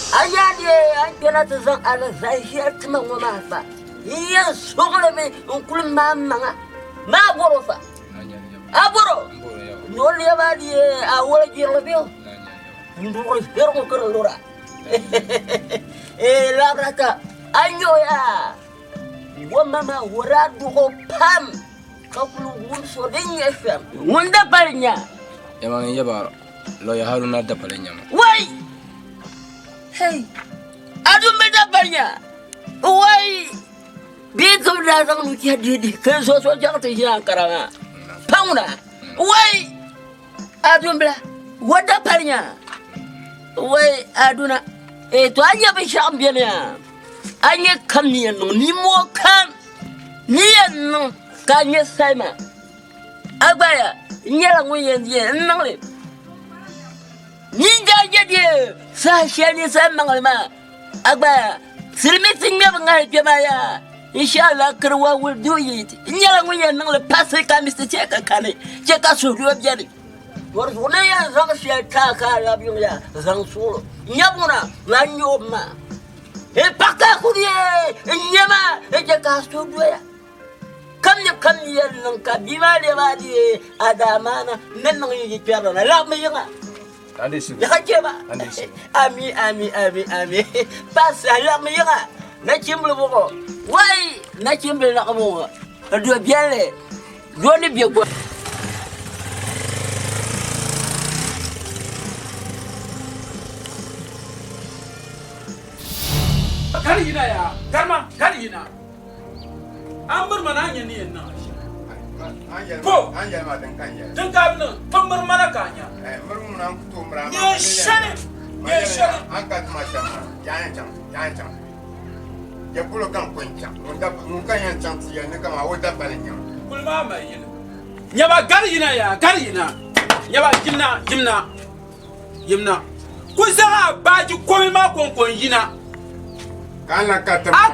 A yaa di a ni kpɛna ti zaŋ alizan shɛli ti ma ŋɔ maa fa, n yɛn suɣilimi n-kuli maai m maŋa maa bɔro fa. A bɔro ni o lɛbi a di a wɔlijirili bɛ o n-duɣiri shɛri ŋɔ ka di lura. Ee labira ka a nya o yaa gomma maa o daa duɣ o pam ka kuli wums o din nyɛ shɛm. Ŋun dapali nya. Yɛlimaŋli n-yɛba Lɔya Haruna dapali n-nyɛ ma. Wai! Hey! Adumbi dapali nya. Wai! Bee ka bɛ daa zaŋ nuchɛhi dihi dihi ka n zo so chaŋ ti ʒini Ankara maa. Pa ŋuna. Wai! Adumbila, o dapali nya. Wai Aduna, eh to a nya binshɛɣu m-beni yaa. A nya kam ni yɛn niŋ nimmoo kam ni yɛn niŋ ka a nya salima. A gba ya n nyɛla ŋun yɛn di n niŋ li. Nyin daa je di saha shɛli ninsal maŋli maa, a gba ya silimiinsi ŋmɛbu ŋahi kpɛ maa yaa. Inshallah Kiriwa will do it. N nyɛla ŋun yɛn niŋ li pasi ka Mister Chɛ ka kani chɛ ka suhudoo beni. Bɔri zuɣu ni yɛn zaŋ shɛli taai ka a labi yiŋ yaa zaŋ suɣulo nyabu ŋuna maa n-nyɛ o ma. N paɣa ka a kuli n nya ma n chɛ ka a suhu doya. Kam ni kam ni yɛn niŋ ka bia maa lɛbi a di a daamaana ni niŋ yi yi kpɛrila na labimi yiŋa. Yaha chɛ ba. Ami ami ami ami. Paasi a labimi yiŋa. Nachimbili bɔŋɔ wai nachimbili naɣ bɔŋɔ do biɛlli doo ni bɛ gɔ. Gari yina yaa garima gari yina. A miri ma na a nya ni yɛn niŋ a shɛm. Po! Din ka a bi niŋ, ti miri ma na ka a nya. Neen shɛli, neen shɛli. Kuli maa mali yili. Nyaba gari yina yaa, gari yina. Nyaba yimna, yimna, yimna. Ku zaŋ a baaji komi maa kɔŋko n-yina. A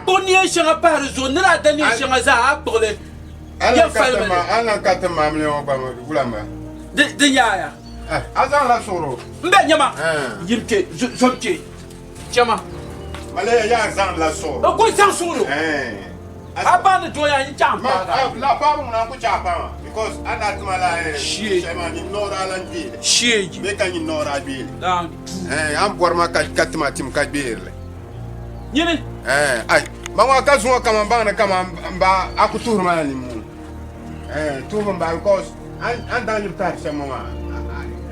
kpuɣi neen shɛŋa pahi di zuɣu ni daa da neen shɛŋa zaa a kpuɣi li yɛn falimi li. Di nyaaya. M be nyama, yim kpe, zom kpe, chama. O ku zaŋ suɣuri a ba ni dooya n chaŋ paagi a. Sheegi. Nyini. Ai, ma ŋɔ ka zuŋɔ kaman baŋ ni kaman m ba a ku tuhiri ma la nimmoo. Tuhibu m-bala because a ni daŋ yibu tahiri shɛm ŋɔ maa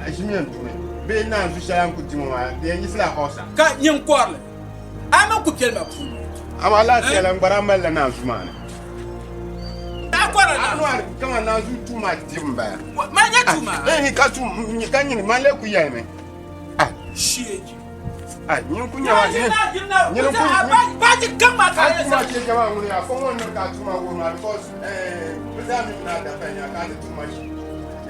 a ʒimiya n duni bee naanzu shɛli a ni ku di ŋɔ maa di yɛn yiɣisila ulcer. Ka nyin kɔrili a mi ku piɛli ma puuni. Amaa lala shɛli n gba daa malila naanzu maa ni. A kɔrila naanzu? Kaman naanzu tuum maa dibu m-bala. Ma nya tuum maa? Ehe ka tuum ka nyini man lee ku yɛlimi. Sheegi. Ai, nyin ku nyɛma nyin ku baaji gaŋ maa ka yɛ sa. Tuma maa ŋuni ya fɔ ŋɔ ni ka tuma wuhi ma because bi zaa mi na dafa nya ka di tuma shi.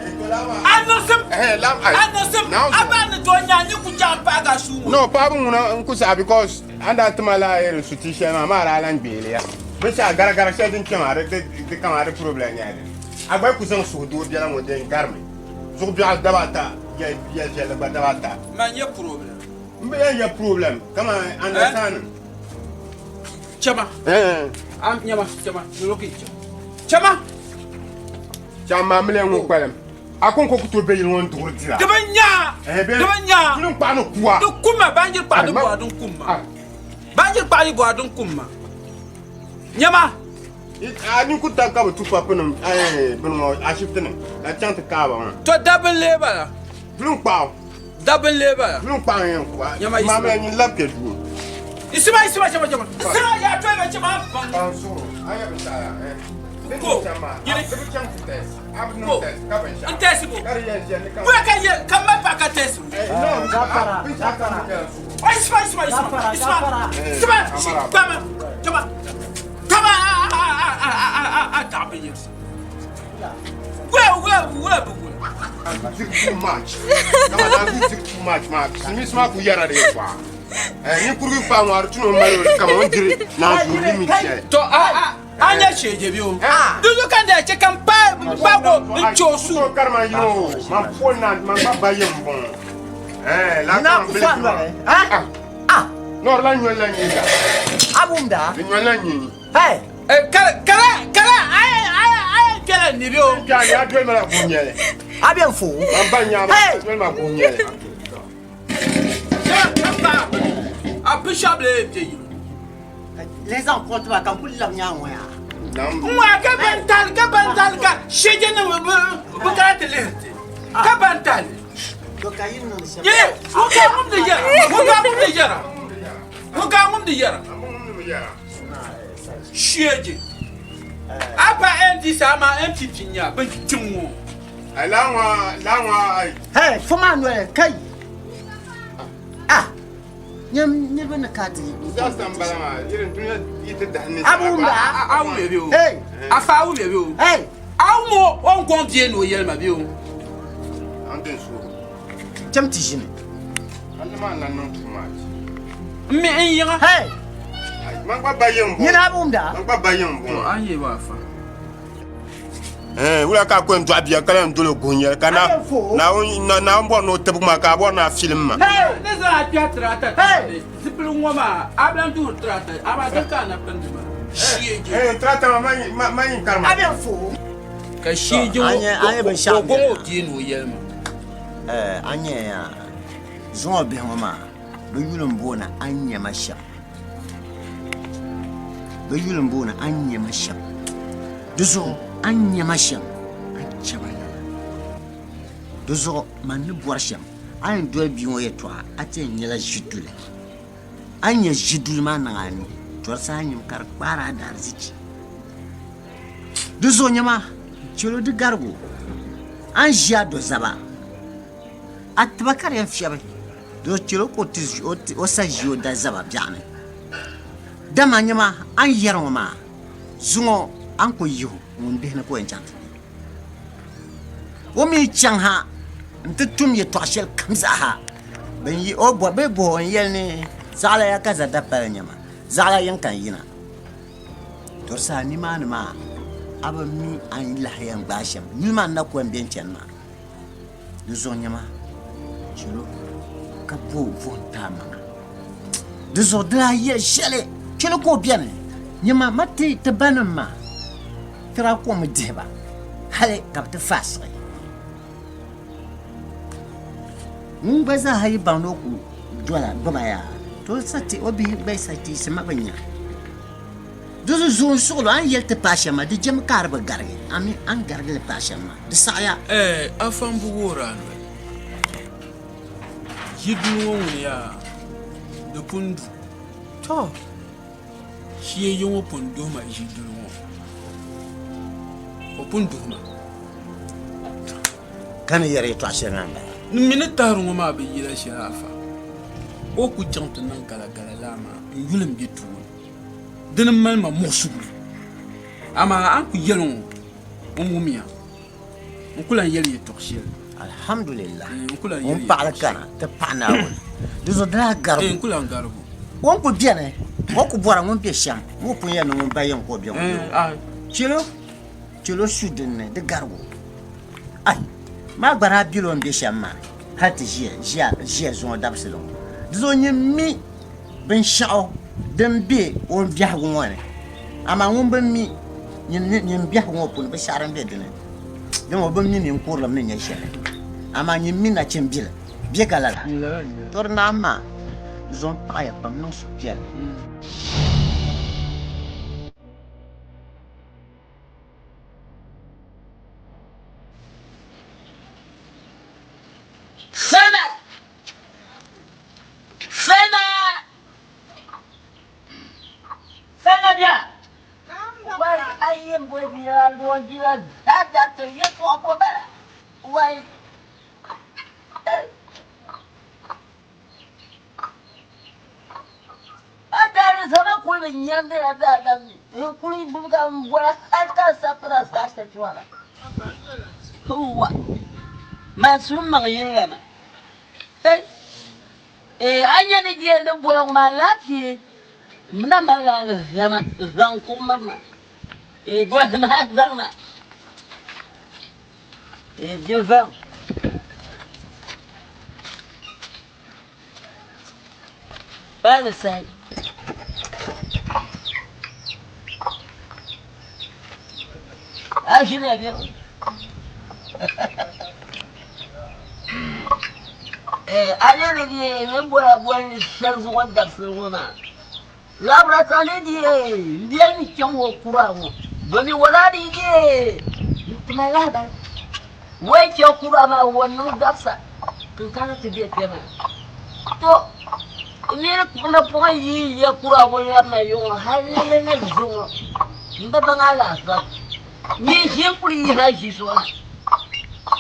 To la ma. A niŋsim. Lam ai. A niŋsim. A ba ni to nya ni ku chaŋ paagi a suu ŋɔ. No, paɣaba ŋuna n ku saɣa because an daa tima la irin su ti shɛli maa maa daa lan gbeeli ya. Binshɛɣu garagara shɛli din kpɛ maa di kama di problem nyɛla dini. A gba yi ku zaŋ suhudoo biɛla ŋɔ din garimi zuɣu biɛɣu daba ata yɛli viɛlli gba daba ata. Man nyɛ problem. M bi yɛn nyɛ problem kaman understanding. Chama. A nyama chama nolo ki chama. Chama. Chama ma miliya ŋun kpalim. A kɔŋko ku tooi be yili ŋɔ n-duɣiri dira. Di bi nya. Di bi nya. Duli n-kpaɣi ni kuwa. Di kum ma baanjiri kpaɣi di bɔha din kum ma. Baanjiri kpaɣi di bɔha din kum ma. Nyama. A ninkuri tab ka bɛ tu papunim bini ŋɔ ashibiti ni ka chaŋ ti kaai ba maa. To dabba n-lee bala. Duli n-kpaɣi o. Dabba n-lee bala. Duli n-kpaɣi n yɛn ku a. Nyama yiɣisima. Maamila nyin labi kpe duu. Yiɣisima yiɣisima chama chama. Yiɣisima yaa toyi ba chama baŋ. Baŋ suhuri a yɛ binshɛɣu yaa eh. Ko yini. Di bi chaŋ ti test. A bi niŋ test ka binshɛɣu. N test bo. Ka di yɛn ʒiya ni ka. Wula ka yɛ ka mali paɣa ka test bo. Gafara gafara. Oi yiɣisima yiɣisima yiɣisima yiɣisima yiɣisima kpama chama. Kama a a a a a a daɣa binyɛrisi. Wula wula wula bi wula. Diri too much. Kama daa ku diri too much maa silimiinsi maa ku yɛra di yɛltɔɣa. Ninkurugu kpaa ŋɔ a di tu ni o mali o kama o ni diri naanzuu limit shɛli. To a a a nya sheeje bi o. Duzu kan da che kan pa pa ko n cho su. To karima yino o man po na man gba ba yim bɔŋɔ. La Na kama ku bili fa juma. nɔri. Ha? Ah. Nɔri la nyoli la nyinga. A wumda? Di nyoli la nyini. Hey. Kala kala kala ay ay ay kala ni bi o. Kya ya doli ma la guhi nyɛli. A bɛ n fo. Man ba nyaama doli ma guhi nyɛli. A bi shɛba bɛ yino. Lihi zaŋ kuɣu tiba ka n kuli labi nyaanŋ ŋɔ yaa. N wa ka ban tali ka ban tali ka sheje nim bi kana ti lihiri ti ka ban tali. To ka yi niŋdi shɛm. Yee ŋun ka ŋumdi yɛra ŋun ka ŋumdi yɛra ŋun ka ŋumdi yɛra sheje a pa NDC amaa NPP nya bin kpiŋ ŋɔ. Laŋa laŋa ai. Hey, fo maa noli kai. Ah. Nyam niriba ni ka ti. Siyaasa n bala maa yiri dunia yi ti dahi ni. A bi wumda. A wumya bɛ o. Hey. Afa a wumya bɛ o. Hey. A wum o o ni gɔŋ bia ni o yɛli ma bɛ o. An din suhu. Cham ti ʒini. Hali maa na niŋ too much. N mi n yiŋa. Hey. Man gba ba yiŋ bɔŋɔ. Nyini a bi wumda. Man gba ba yiŋ bɔŋɔ. To an yɛ ba afa. Wula ka a ku yɛn dɔɣi bia ka lan dol o guhi nyɛli ka Naawuni bɔri ni o tibigi ma ka a bɔri ni a filim ma. Ni zaŋ a kpɛhi tirata tandi zipiligu ŋɔ maa, a bi lan duhiri tirata, amaa din ka a na pindi maa, sheeje. Tirata maa man yin karima. A bɛn fo. Ka sheeje ŋɔ o gɔŋ o bia ni o yɛli ma. A nya yaa, zuŋɔ bihi ŋɔ maa, bɛ yuli m-booni a ni nya ma shɛm. Bɛ yuli m-booni a ni nya ma shɛm. Di zuɣu a ni nya ma shɛm, a ni chɛ ma lala. Di zuɣu man ni bɔri shɛm, a ni doli bia ŋɔ yɛtɔɣa, a ti yɛn nyɛla ʒiduli. A ni nya ʒiduli maa niŋ a ni, tɔrisi a nyim ka di kpaari a daarzichi. Di zuɣu nyama, chɛl o di garigu. A ni ʒi a dozaba, a tiba ka di yɛn fiɛbi. Di zuɣu chɛl o ka o sa ʒi o dazaba biɛɣuni. Dama nyama, a ni yɛri ŋɔ maa, Zuŋɔ a ni ku yihi o ŋun bihi ni ka o yɛn chaŋ ti be. O mi chaŋ ha nti tum yɛtɔɣ shɛli kam zaa bɛn yi o bɔhi bɛ bɔh o n-yɛli ni, Zaɣila ya ka za dapali nyama, zaɣila yiŋ ka n yina. To di saha nimaani maa a bi mi a ni lahi yɛn gbaai shɛm. Yuli maa n-na ku yɛn be n-chani maa. Di zuɣu nyama chɛl o ka bo vuhim ti a maŋa. Di zuɣu di lahi yɛli shɛli chɛli ka o beni. Nyama ma ti ti banim maa tira kom dihi ba hali ka bɛ ti faasiɣi. Ŋun gba zaa ha yi baŋ ni o ku dola gbuba yaa, to o bihi gba yi sa ti ma bi nya. Di zuɣu zoon suɣilo a ni yɛli ti paai shɛm maa, di jɛmi ka a di bi garigi, a mi a ni garigi li paai shɛm maa, di saɣiya. Ɛɛ, afa m-bi wuhir a noli. Yi duu ŋɔ ŋuni yaa, di pun du. Tɔ! Shia yi ŋɔ pun duhi ma ʒi duli ŋɔ. O pun duhi ma. Ka ni yɛri yɛtɔɣ shɛli maa m-bala. N mi ni tahiri ŋɔ maa bi yila shɛli afa. O ku chaŋ ti niŋ galagala laa maa, n yuli m-be tooni. Dini m-mali ma muɣisigu. Amaa a ni ku yɛli ŋɔ, n wumya. N ku lan yɛli yɛtɔɣ shɛli. Alhamdulillah. N ku lan Ŋun yɛli paɣili yɛtɔɣ kana shɛli. ti paɣi Naawuni. Di zuɣu di lahi garibu. N ku lan garibu. O ni ku beni, o ku bɔra ŋun be shɛm, ŋɔ pun yɛli ni ŋun ba yɛm ka o be ŋɔ be o. Chilo. Chɛl o su din ni di garig o. Ai! Maa gba daa bela o ni be shɛm maa hal ti ʒiya ʒiya zuŋɔ dabisili ŋɔ. Di zuɣu nyin mi binshɛɣu din be o biɛhigu ŋɔ ni, amaa ŋun bi mi nyin biɛhigu ŋɔ puuni binshɛɣu din be di ni, dama o bi mi ninkurilim ni nyɛ shɛli, amaa nyin mi nachimbila bɛ ka lala. Tɔri naa maa zuŋ paɣiya pam niŋ suhupiɛlli. Fema! Fema! Fema bia! Wai a yi boli bia lɔndira dada ti yɛtɔɣa ko bala. Wai! A daari zama kuli bi nyɛndila daadam ni n kuli gbubi ka n bɔra hali ka n sapira zaasa chɔra. Hoowa! Man suhu maŋ yini la ma. Hey! Ee, a nya ni di yɛn di bɔligu maa laafee m na malila zama zaŋ kuɣu miri ma. Ee, bɔhim ha zaŋ ma. Ee, di zaŋ. Paali sahi. A ʒini bɛ. A nyɛ ni di ni bɔra boli shɛli zuɣu dabisili ŋɔ maa. Labira ka ni di n biɛli ni chaŋ o kura ŋɔ domi o daa di di n-tima lahibali. Wai chɛ kura maa o niŋ dabisa ka n kana ti be kpe maa. To n mini kpuɣi yi ya kura ŋɔ labina yuŋ hali ni zuŋɔ m bi baŋ alaafee. Nyin ʒi n-kuli yihi a ʒi zuɣu na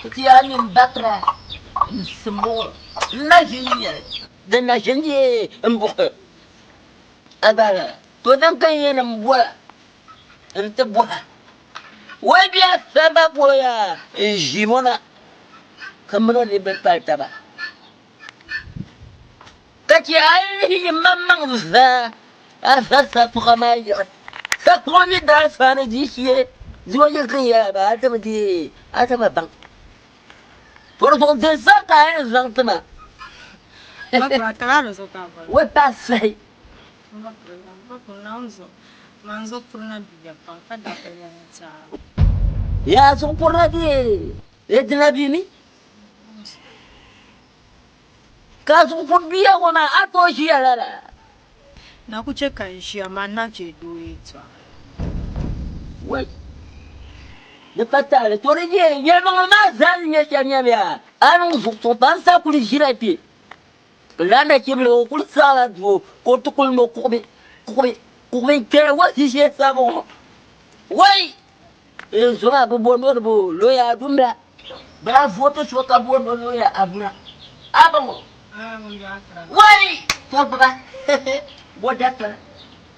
ti ti a mini batira n-simbu ŋɔ n na ʒi n-nyɛli. Din na ʒi n-deei m-buɣisi a gba to din ka n yɛn m-bɔra n-ti bɔha. Wai bia saba bɔya n-ʒi ŋɔ na ka mini o ni bi pali taba. Ka chɛ a yi lihi yi maŋmaŋ zaa a za sapuɣa maa yiɣi. Sapuɣa mi daa faani di shee zuɣu yi ti yɛla ba a ti bi deei a ti bi baŋ. Pɔri zuɣu din sa ka a yɛn zaŋ ti ma. Wai paai sahi. Yaa zuɣu purina bee dina bia mi? Ka a zuɣu puri bia ŋɔ maa, a tooi ʒiya lala? Na ku chɛ ka n ʒiya, man na chɛ doo yɛtɔɣa. Wai! Di pa taali, to di nyɛ yɛlimaŋli maa zaa ni nyɛ shɛm nyamiya, a niŋ zuɣusuŋ pam sa kuli ʒila kpe. Lala nachibila o kuli saɣila doo ka o ti kuli no kuɣubi, kuɣubi, kuɣubi n-kpɛri o ʒiishee sabu ŋɔ. Wai! N zoma bi bo noli bo loya Adumla. Bɛ vooti so ka bo noli loya Abuna. Abaŋo. Wai! To gbuba. Bo dakpala.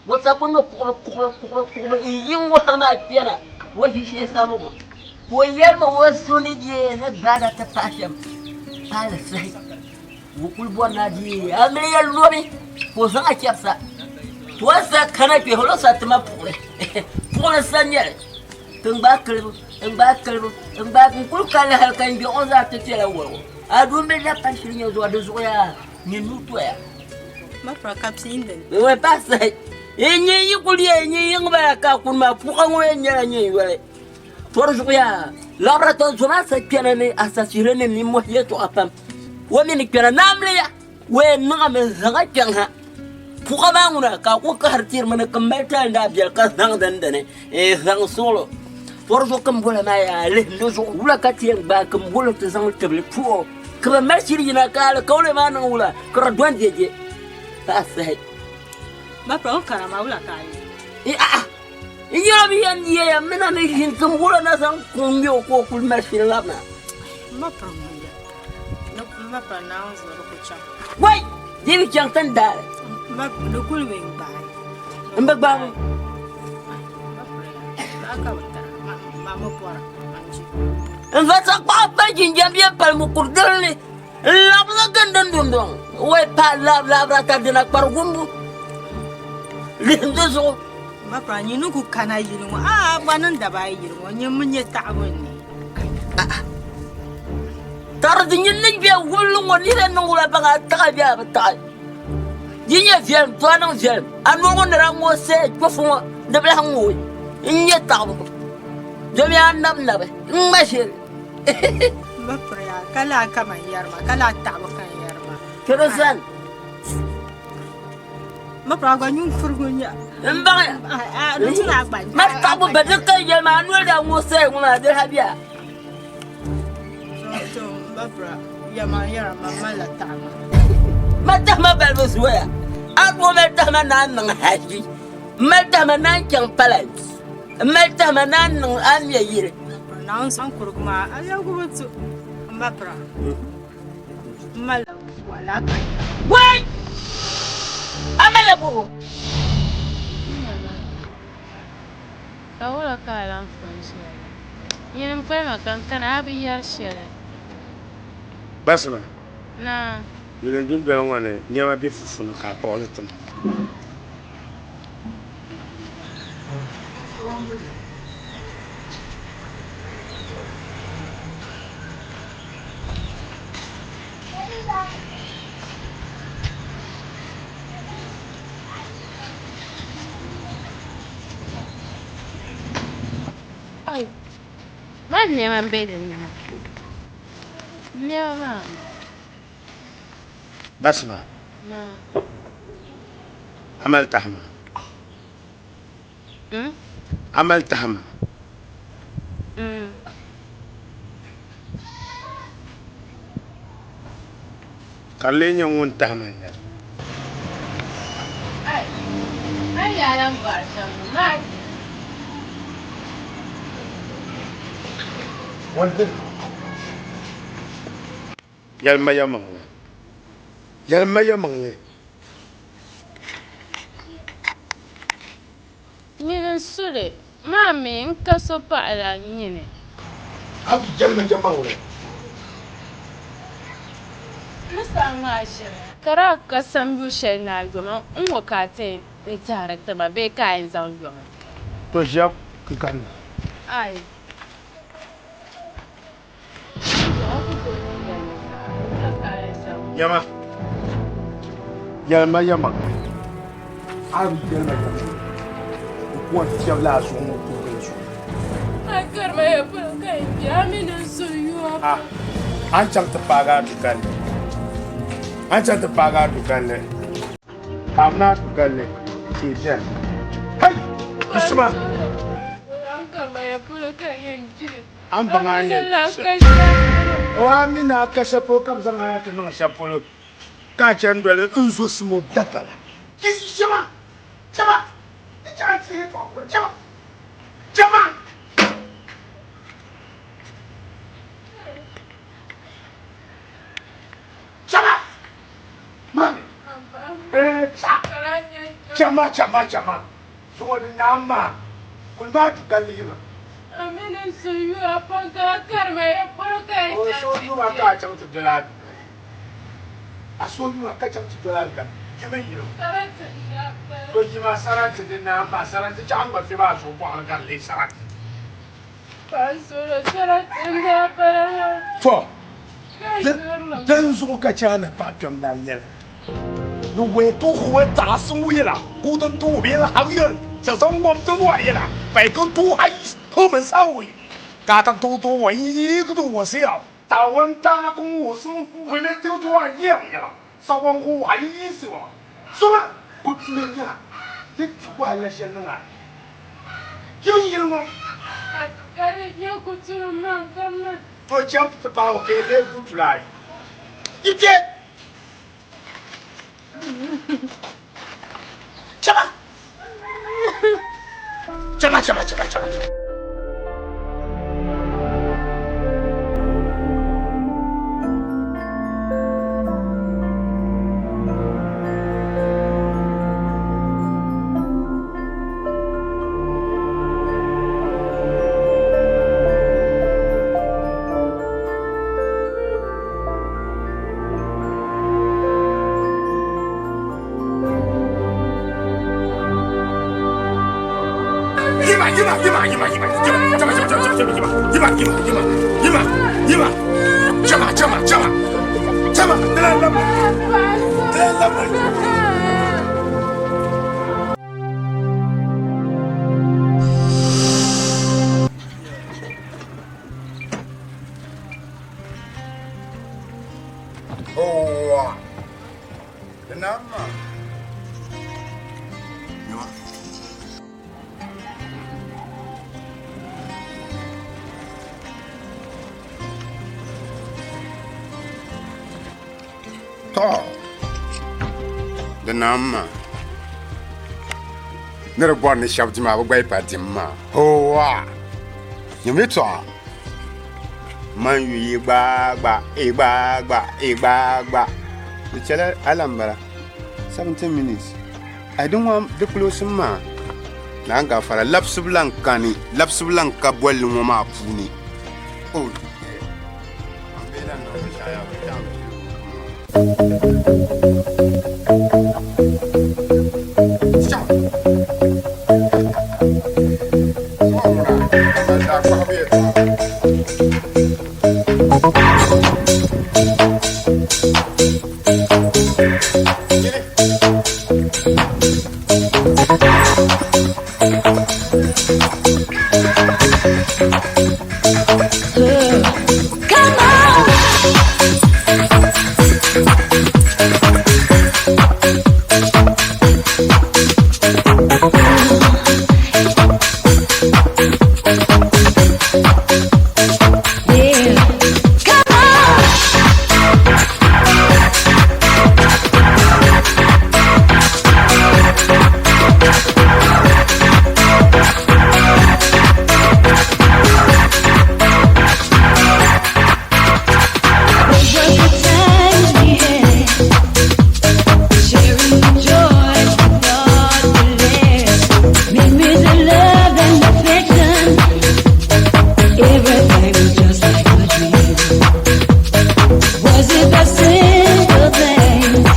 Bo sa ku no kuɣubi kuɣubi kuɣubi kuɣubi n yi ŋɔ ha maa kpɛna o ʒiishee sabu ŋɔ. Ka o yɛli ma o so ni deei ni gbaada ti pahi shɛm paali sahi. O kuli bɔri ni a deei amiliya lobi ka o zaŋ a chɛbisa. To a sa kana kpe hali o sa ti ma puɣili. Puɣili n-sa nyɛli. Ti n gbaai kilibu, n gbaai kilibu, n gbaai n kuli kalli hali ka n gbiɣu ŋɔ zaa ti kpɛla wɔligu. A duumbili na pali shili nyɛ zuɣu di zuɣu yaa nyɛ nuu toya. Wai pahi sahi. N nyɛ yi kuli yɛn nyɛ yiŋ bala ka a kuni maa puɣa ŋɔ yɛn nyɛla nyɛ yoli. Tɔri zuɣu yaa labira tɔ zoma sa kpɛna ni a sasihiri ni nimmohi yɛltɔɣa pam. O mi ni kpɛna naamliya o yɛn niŋmi n-zaŋ a kpɛŋ ha. Puɣa maa ŋuna ka a ku kahiri tiri mi ni ka mali tali daa biɛli ka zaŋ din dini n-zaŋ suɣili o. Tɔri zuɣu kambɔla maa yaa lihi di zuɣu wula ka ti yɛn gbaai kambɔla ti zaŋ tibili tuhi o ka bɛ mali shiri yina ka alikauli maa niŋ wula ka di dɔn jeje ka a sahi. N yɛla bi yɛn yeya mina ni ʒini ti wula na zaŋ kuŋ ŋme o ka o kuli mali shiri labina. Wai! Di bi chaŋ ti ni daali. N bi gbaagi. N va saɣikpaɣa pali jinjam bɛ pali mukuru dili ni n labisi gindi n dundɔŋ. Wai! Pa labirata dina kpari gumbu lihim di zuɣu. Ba pira nyin ni ku kana yili ŋɔ, a gba niŋ daba ayi yili ŋɔ, nyin mi nyɛ taɣibu ni. Tari di nyin ni be wulli ŋɔ nira niŋ wula baŋ a taɣi bee a bi taɣi. Di nyɛ viɛlim, to a niŋ viɛlim. A noli ŋɔ ni daa ŋooi saya kpɛfu ŋɔ di bi lahi ŋooi. N nyɛ taɣibu domi a nabi nabi n ŋma ʒiri. M ba piriya, ka laa ka man yɛri ma, ka laa taɣibu ka n yɛri ma. Kpɛri zani. M ba piriya, a gba nyun kurigu n-nyɛ. M baŋya. Ma taɣibu ba di ka yɛli ma a noli daa ŋooi saya ŋɔ maa di lahi be a. Ma tahima balibu zooya. A doo mali tahima ni a niŋ haji, m-mali tahima ni a chaŋ palais, m-mali tahima ni a niŋ a mɛ yili. Wai! A malila buɣu? Ka wula ka a lan fo n-ʒiya la? Nyini m-pali ma ka n kana, a bi yɛri shɛli. Basima, Naa. Yuli n dundoli ŋɔ ni nɛma be fufu ni ka a kpuɣi li ti ma. Ai, man nɛma m-be din ni maa. Nɛma maa. Basima, Naa. A mali tahima? Hmm? A mali tahima? Mm. Ka di lee nyɛ ŋun tahima n-nyɛ li. Ai, a yi yaa lan bɔri shɛm ŋɔ maa. Yɛlima yɛlimaŋli. Yɛlima yɛlimaŋli. Nyini n-su li, maa mi n-ka so paɣila nyini. A bi yɛlima yɛlimaŋli. Ni saha ŋmaa ʒiri. Ka daa ka samyu shɛli ni a yoma n-ŋɔ ka a ti yɛn tɛhiri ti ma bee ka a yɛn zaŋ yoma? To ʒiɛm n-kanna. Ai. Yɛma, yɛlima yɛlimaŋli. A bi yɛlima yɛlimaŋli, n ku yɛn fiɛbila a zuɣu ŋɔ kurigili zuɣu. A a ni chaŋ ti paagi a du galli, a ni chaŋ ti paagi a du galli, paamina a du galli, tihi beni. Hei! Yiɣisima! A ni baŋ a ni yɛn shɛm. O a mi ni a ka shɛli polo ka bɛ zaŋ a na ti niŋ shɛli polo ka a chani doli n zo simo dabala. Chama! Chama! Di chaŋ ti yɛtɔɣa polo. Chama! Chama! Chama! Mami! Eh, cha! Chama, chama, chama! Zuŋɔ di naam maa, kuli maa du ka lihima. A mini n suhuyuha pam ka a karima ya polo ka yi O chaŋ ti suhuyuha ka a chaŋ ti doli a dukali. A suhuyuha ka chaŋ ti doli a dukali. Yima yino. Sarati n-daa pali. To yima sarati di naam maa, sarati chaɣ n-gba fi maa zuɣu bɔɣili ka di leei sarati. Paɣa solo sarati n-daa pala la. To, dinzuɣu ka Chaana paɣa kpɛm daa yɛli ni wei tu huwe ta su yi la, ku dun tu bi la hang yun, xiao zong wom tu nuo yi la, bei kun tu hai hu men sao yi, ga tang tu tu wei yi ku tu wo xiao, ta wen ta gong wu su hui men tu tu an yi la, sao wang hu hai yi si wa, su ma ku tu men ya, ti ti wa la shen na nga, yi yi ŋɔ. Ka di nyɛ kuturu maŋ ka ma. To chaŋ ti paai o ka yi lee kutula ayi. Yi kpe! Chama! Chama, chama, chama, chama. yima yima yima yima yima yima chama chama chama yima yima yima yima yima chama chama chama chama dala labna dala labna. Owa. Dinama. To. Dinama. Ni di bɔri ni shɛba dim a bi gba yi pa dim maa. Owa. Nyami tɔɣa. Man yu yi gbaagba, yi gbaagba, yi gbaagba. Di chɛla alambara 17 minutes. I don't want di close maa. Naan gafara labisibu lan kani, labisibu lan ka bolli ŋɔ maa puuni. Oh. Come on! Yeah. Come on! Those were the times we had, sharing the joy not the less. Memories of love and affection. Everything was just like a dream. Was it the simple things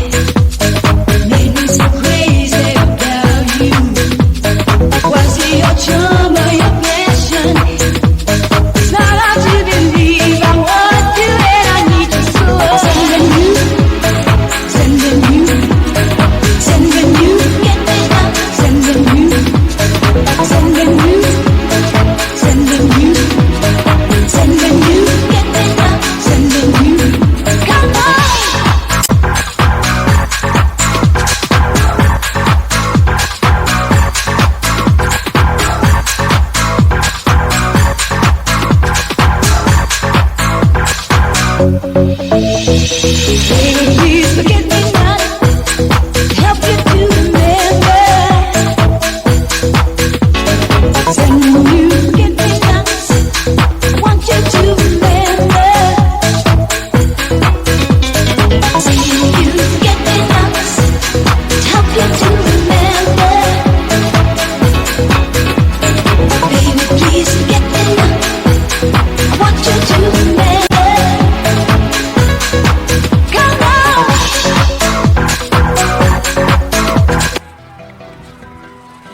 made me so crazy about you? Was it your charm or your passion? It's not hard to believe I want you and I need you so. Sending you, sending you, sending you, get me up. Sending you, sending you, sending you, sending you, get me up. Sending you, come on. Baby, please forget me not. Help you to remember. Sending you forget me nots. Want you to remember. Sending you forget me nots. Help you to remember. Baby, please forget me not. I want you to remember. Come on.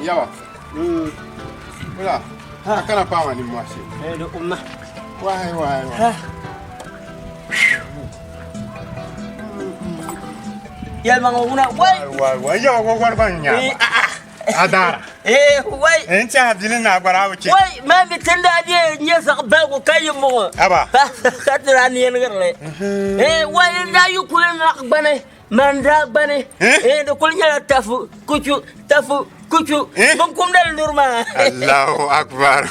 Yawa. Wala. A kana paama ni mwasi. Eh, do umma. Wai wai wai. Yɛlimaŋ ŋuna wai. Wai wai yawa ko gwari ban nya. Adara. Eh, wai. En ta bili na gwara wuce. Wai, ma mi tinda je nye sak bagu kayi mo. Aba. Ka tira ni yen garle. Eh, wai nda yu kul na gbane. Man da gbane. Eh, do kul nyala tafu kuchu tafu kuchu. Bon kum dal nurma. Allahu akbar.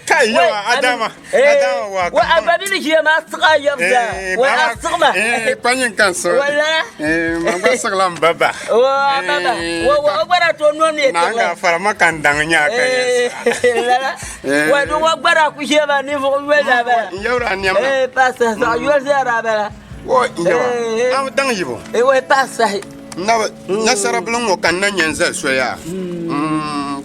Kai yawa Adama. Adama wa. Wa ababi ni jiya ma asqa yabda. Wa asqma. Eh, panyin kanso. Wala. Eh, ma ba saglam baba. Wa baba. Wa wa gbara to non ne. Na nga farama kan dang nya kan. Eh, lala. Eh. Wa do wa gbara ku jiya ma ni fo wela ba. Yawra nyam. Eh, pasa sa yol zara ba. Wo yawa. Am dang yibo. Eh, wa pasa. Na nasara bulon wo kan na nyanza soya.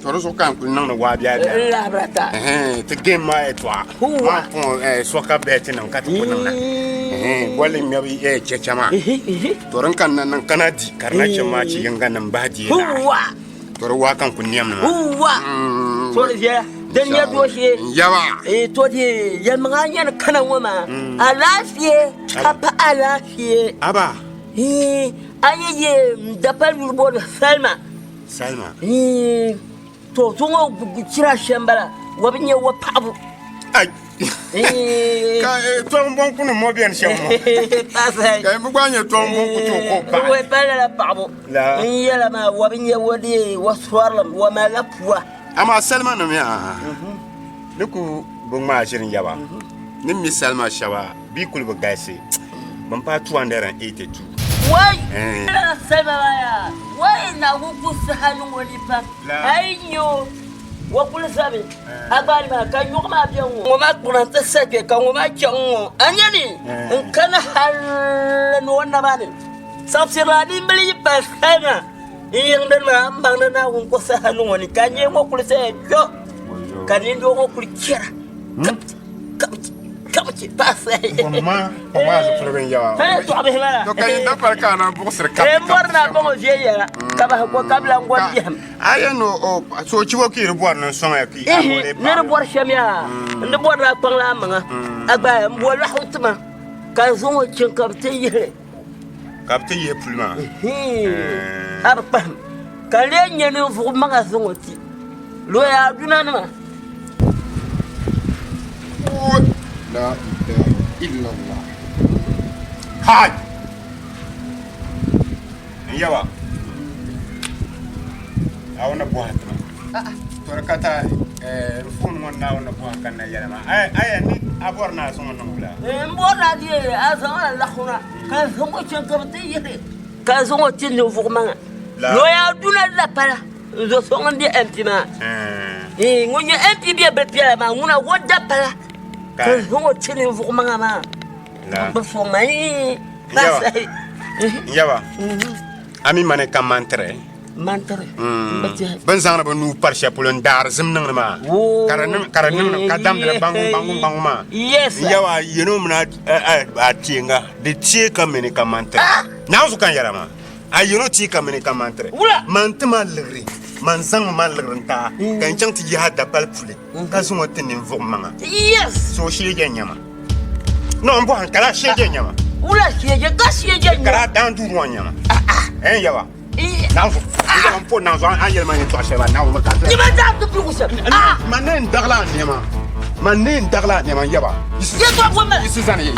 Toro so kan kun nan wa biya biya. La brata. Eh, te game ma et toi. Ma pon eh soka beti nan ka te kun nan. Eh, wale mi bi eh chechama. Toron kan nan nan kana di karna chema ci yanga nan ba di na. Huwa. Toro wa kan kun niyam na. Huwa. To di viɛla din nyɛ dooshee Yaba. To di yɛlimaŋa nyɛ ni kana ŋɔ maa alaafee ka pa alaafee Aba. A yi yi dapali yuli booni Salma. Salma. To so ŋɔ chira shɛm bala wa bi nyɛ wa paɣabu. Ai. Ka tɔŋ bɔŋ kuni mɔ bɛni shɛm ŋɔ. Ka bi gba nyɛ tɔŋ bɔŋ ku tooi ko paɣa. Wai pali lala paɣabu. N yɛla maa wa bi nyɛ wa dee wa sɔrilim wa malila pua. Amaa salima nim yaa ni ku bi ŋmaa ʒiri n yaba ni mi salima shɛba bɛ kuli bi galisi bin paai 282. Wai lala salima maa yaa wai Naawuni ku saha niŋ o ni pam a yi nya o o kuli zami a gbaali maa ka nyuɣu maa bɛ ŋɔ ŋɔ maa kpuɣina n ti sa kpɛ ka ŋɔ maa chaŋ ŋɔ a nya ni n kana hali ni o naba ni saɣisirila nimbili yi pali salima n yiŋdini maa n baŋdi Naawuni ku saha niŋ o ni ka nyee ŋɔ kuli saya kpɛ ka nindoo ŋɔ kuli chɛra kabiti kabiti paɣa Bomma o maa zipiligu n yaba. Fɛlɛ tɔɣibihi maa. To ka yi da pali ka a na buɣisiri kabi. N bɔri na bɔŋɔ viɛnyɛla ka bahi ko ka bi lan gɔri biɛhim. A yɛn ni o so o chibo ka yi di bɔri ni n sɔŋ ya ka yi a bɔri Ni di bɔri shɛm yaa n di bɔri la kpaŋ la maŋa a gba n bo lɔɣu tima ka n zaŋ o chaŋ ka bi ti yihili. Ka bi ti yihi puli maa. A bi kpahim ka n lee nyɛ ninvuɣ maŋa zaŋ o ti lɔya Aduna nima. La ilaha illallah. Hai! N yaba. Naawuni bɔha tima. Tori ka ta n foon ŋɔ Naawuni bɔha ka na yɛli ma. Aya ni a bɔri ni a zaŋ o niŋ wula? N bɔri ni a deei a zaŋ a laɣifu na ka n zaŋ o chaŋ ka bɛ ti yihi ka zaŋ o ti ninvuɣ maŋa. Lɔya Aduna la pala n zo so ŋun be MP maa. Ŋun nyɛ MP be Bilpiɛla maa ŋuna o da pala ka n zaŋ o ti ninvuɣ maŋa maa. Bi sɔŋ ma N yaba a mi mani ka mantiri mantiri bin zaŋdi bi nuu pari shɛli polo n daari zim niŋdi maa ka di niŋdi ka damdili gbangu gbangu gbangu maa n yaba yino mini a teenga di teei ka mini ka mantiri naanzu ka n yɛra maa a yino teei ka mini ka mantiri man ti ma liɣiri man zaŋmi man liɣiri n taa ka n chaŋ ti yihi a dapali puli ka zaŋ o ti ninvuɣ maŋa so shee je nyama no n bɔhim ka daa shee je nyama wula shee je ka shee je ka daa daan duu ŋɔ nyama ɛn yaba naanzu n po naanzu an yɛli ma yɛltɔɣa shɛli maa naawuni ka ni ma daa ti pigu shɛm ma ne n dagila a nɛma ma ne n dagila a nɛma n yaba yɛltɔɣa bɔ ma yisi zani ye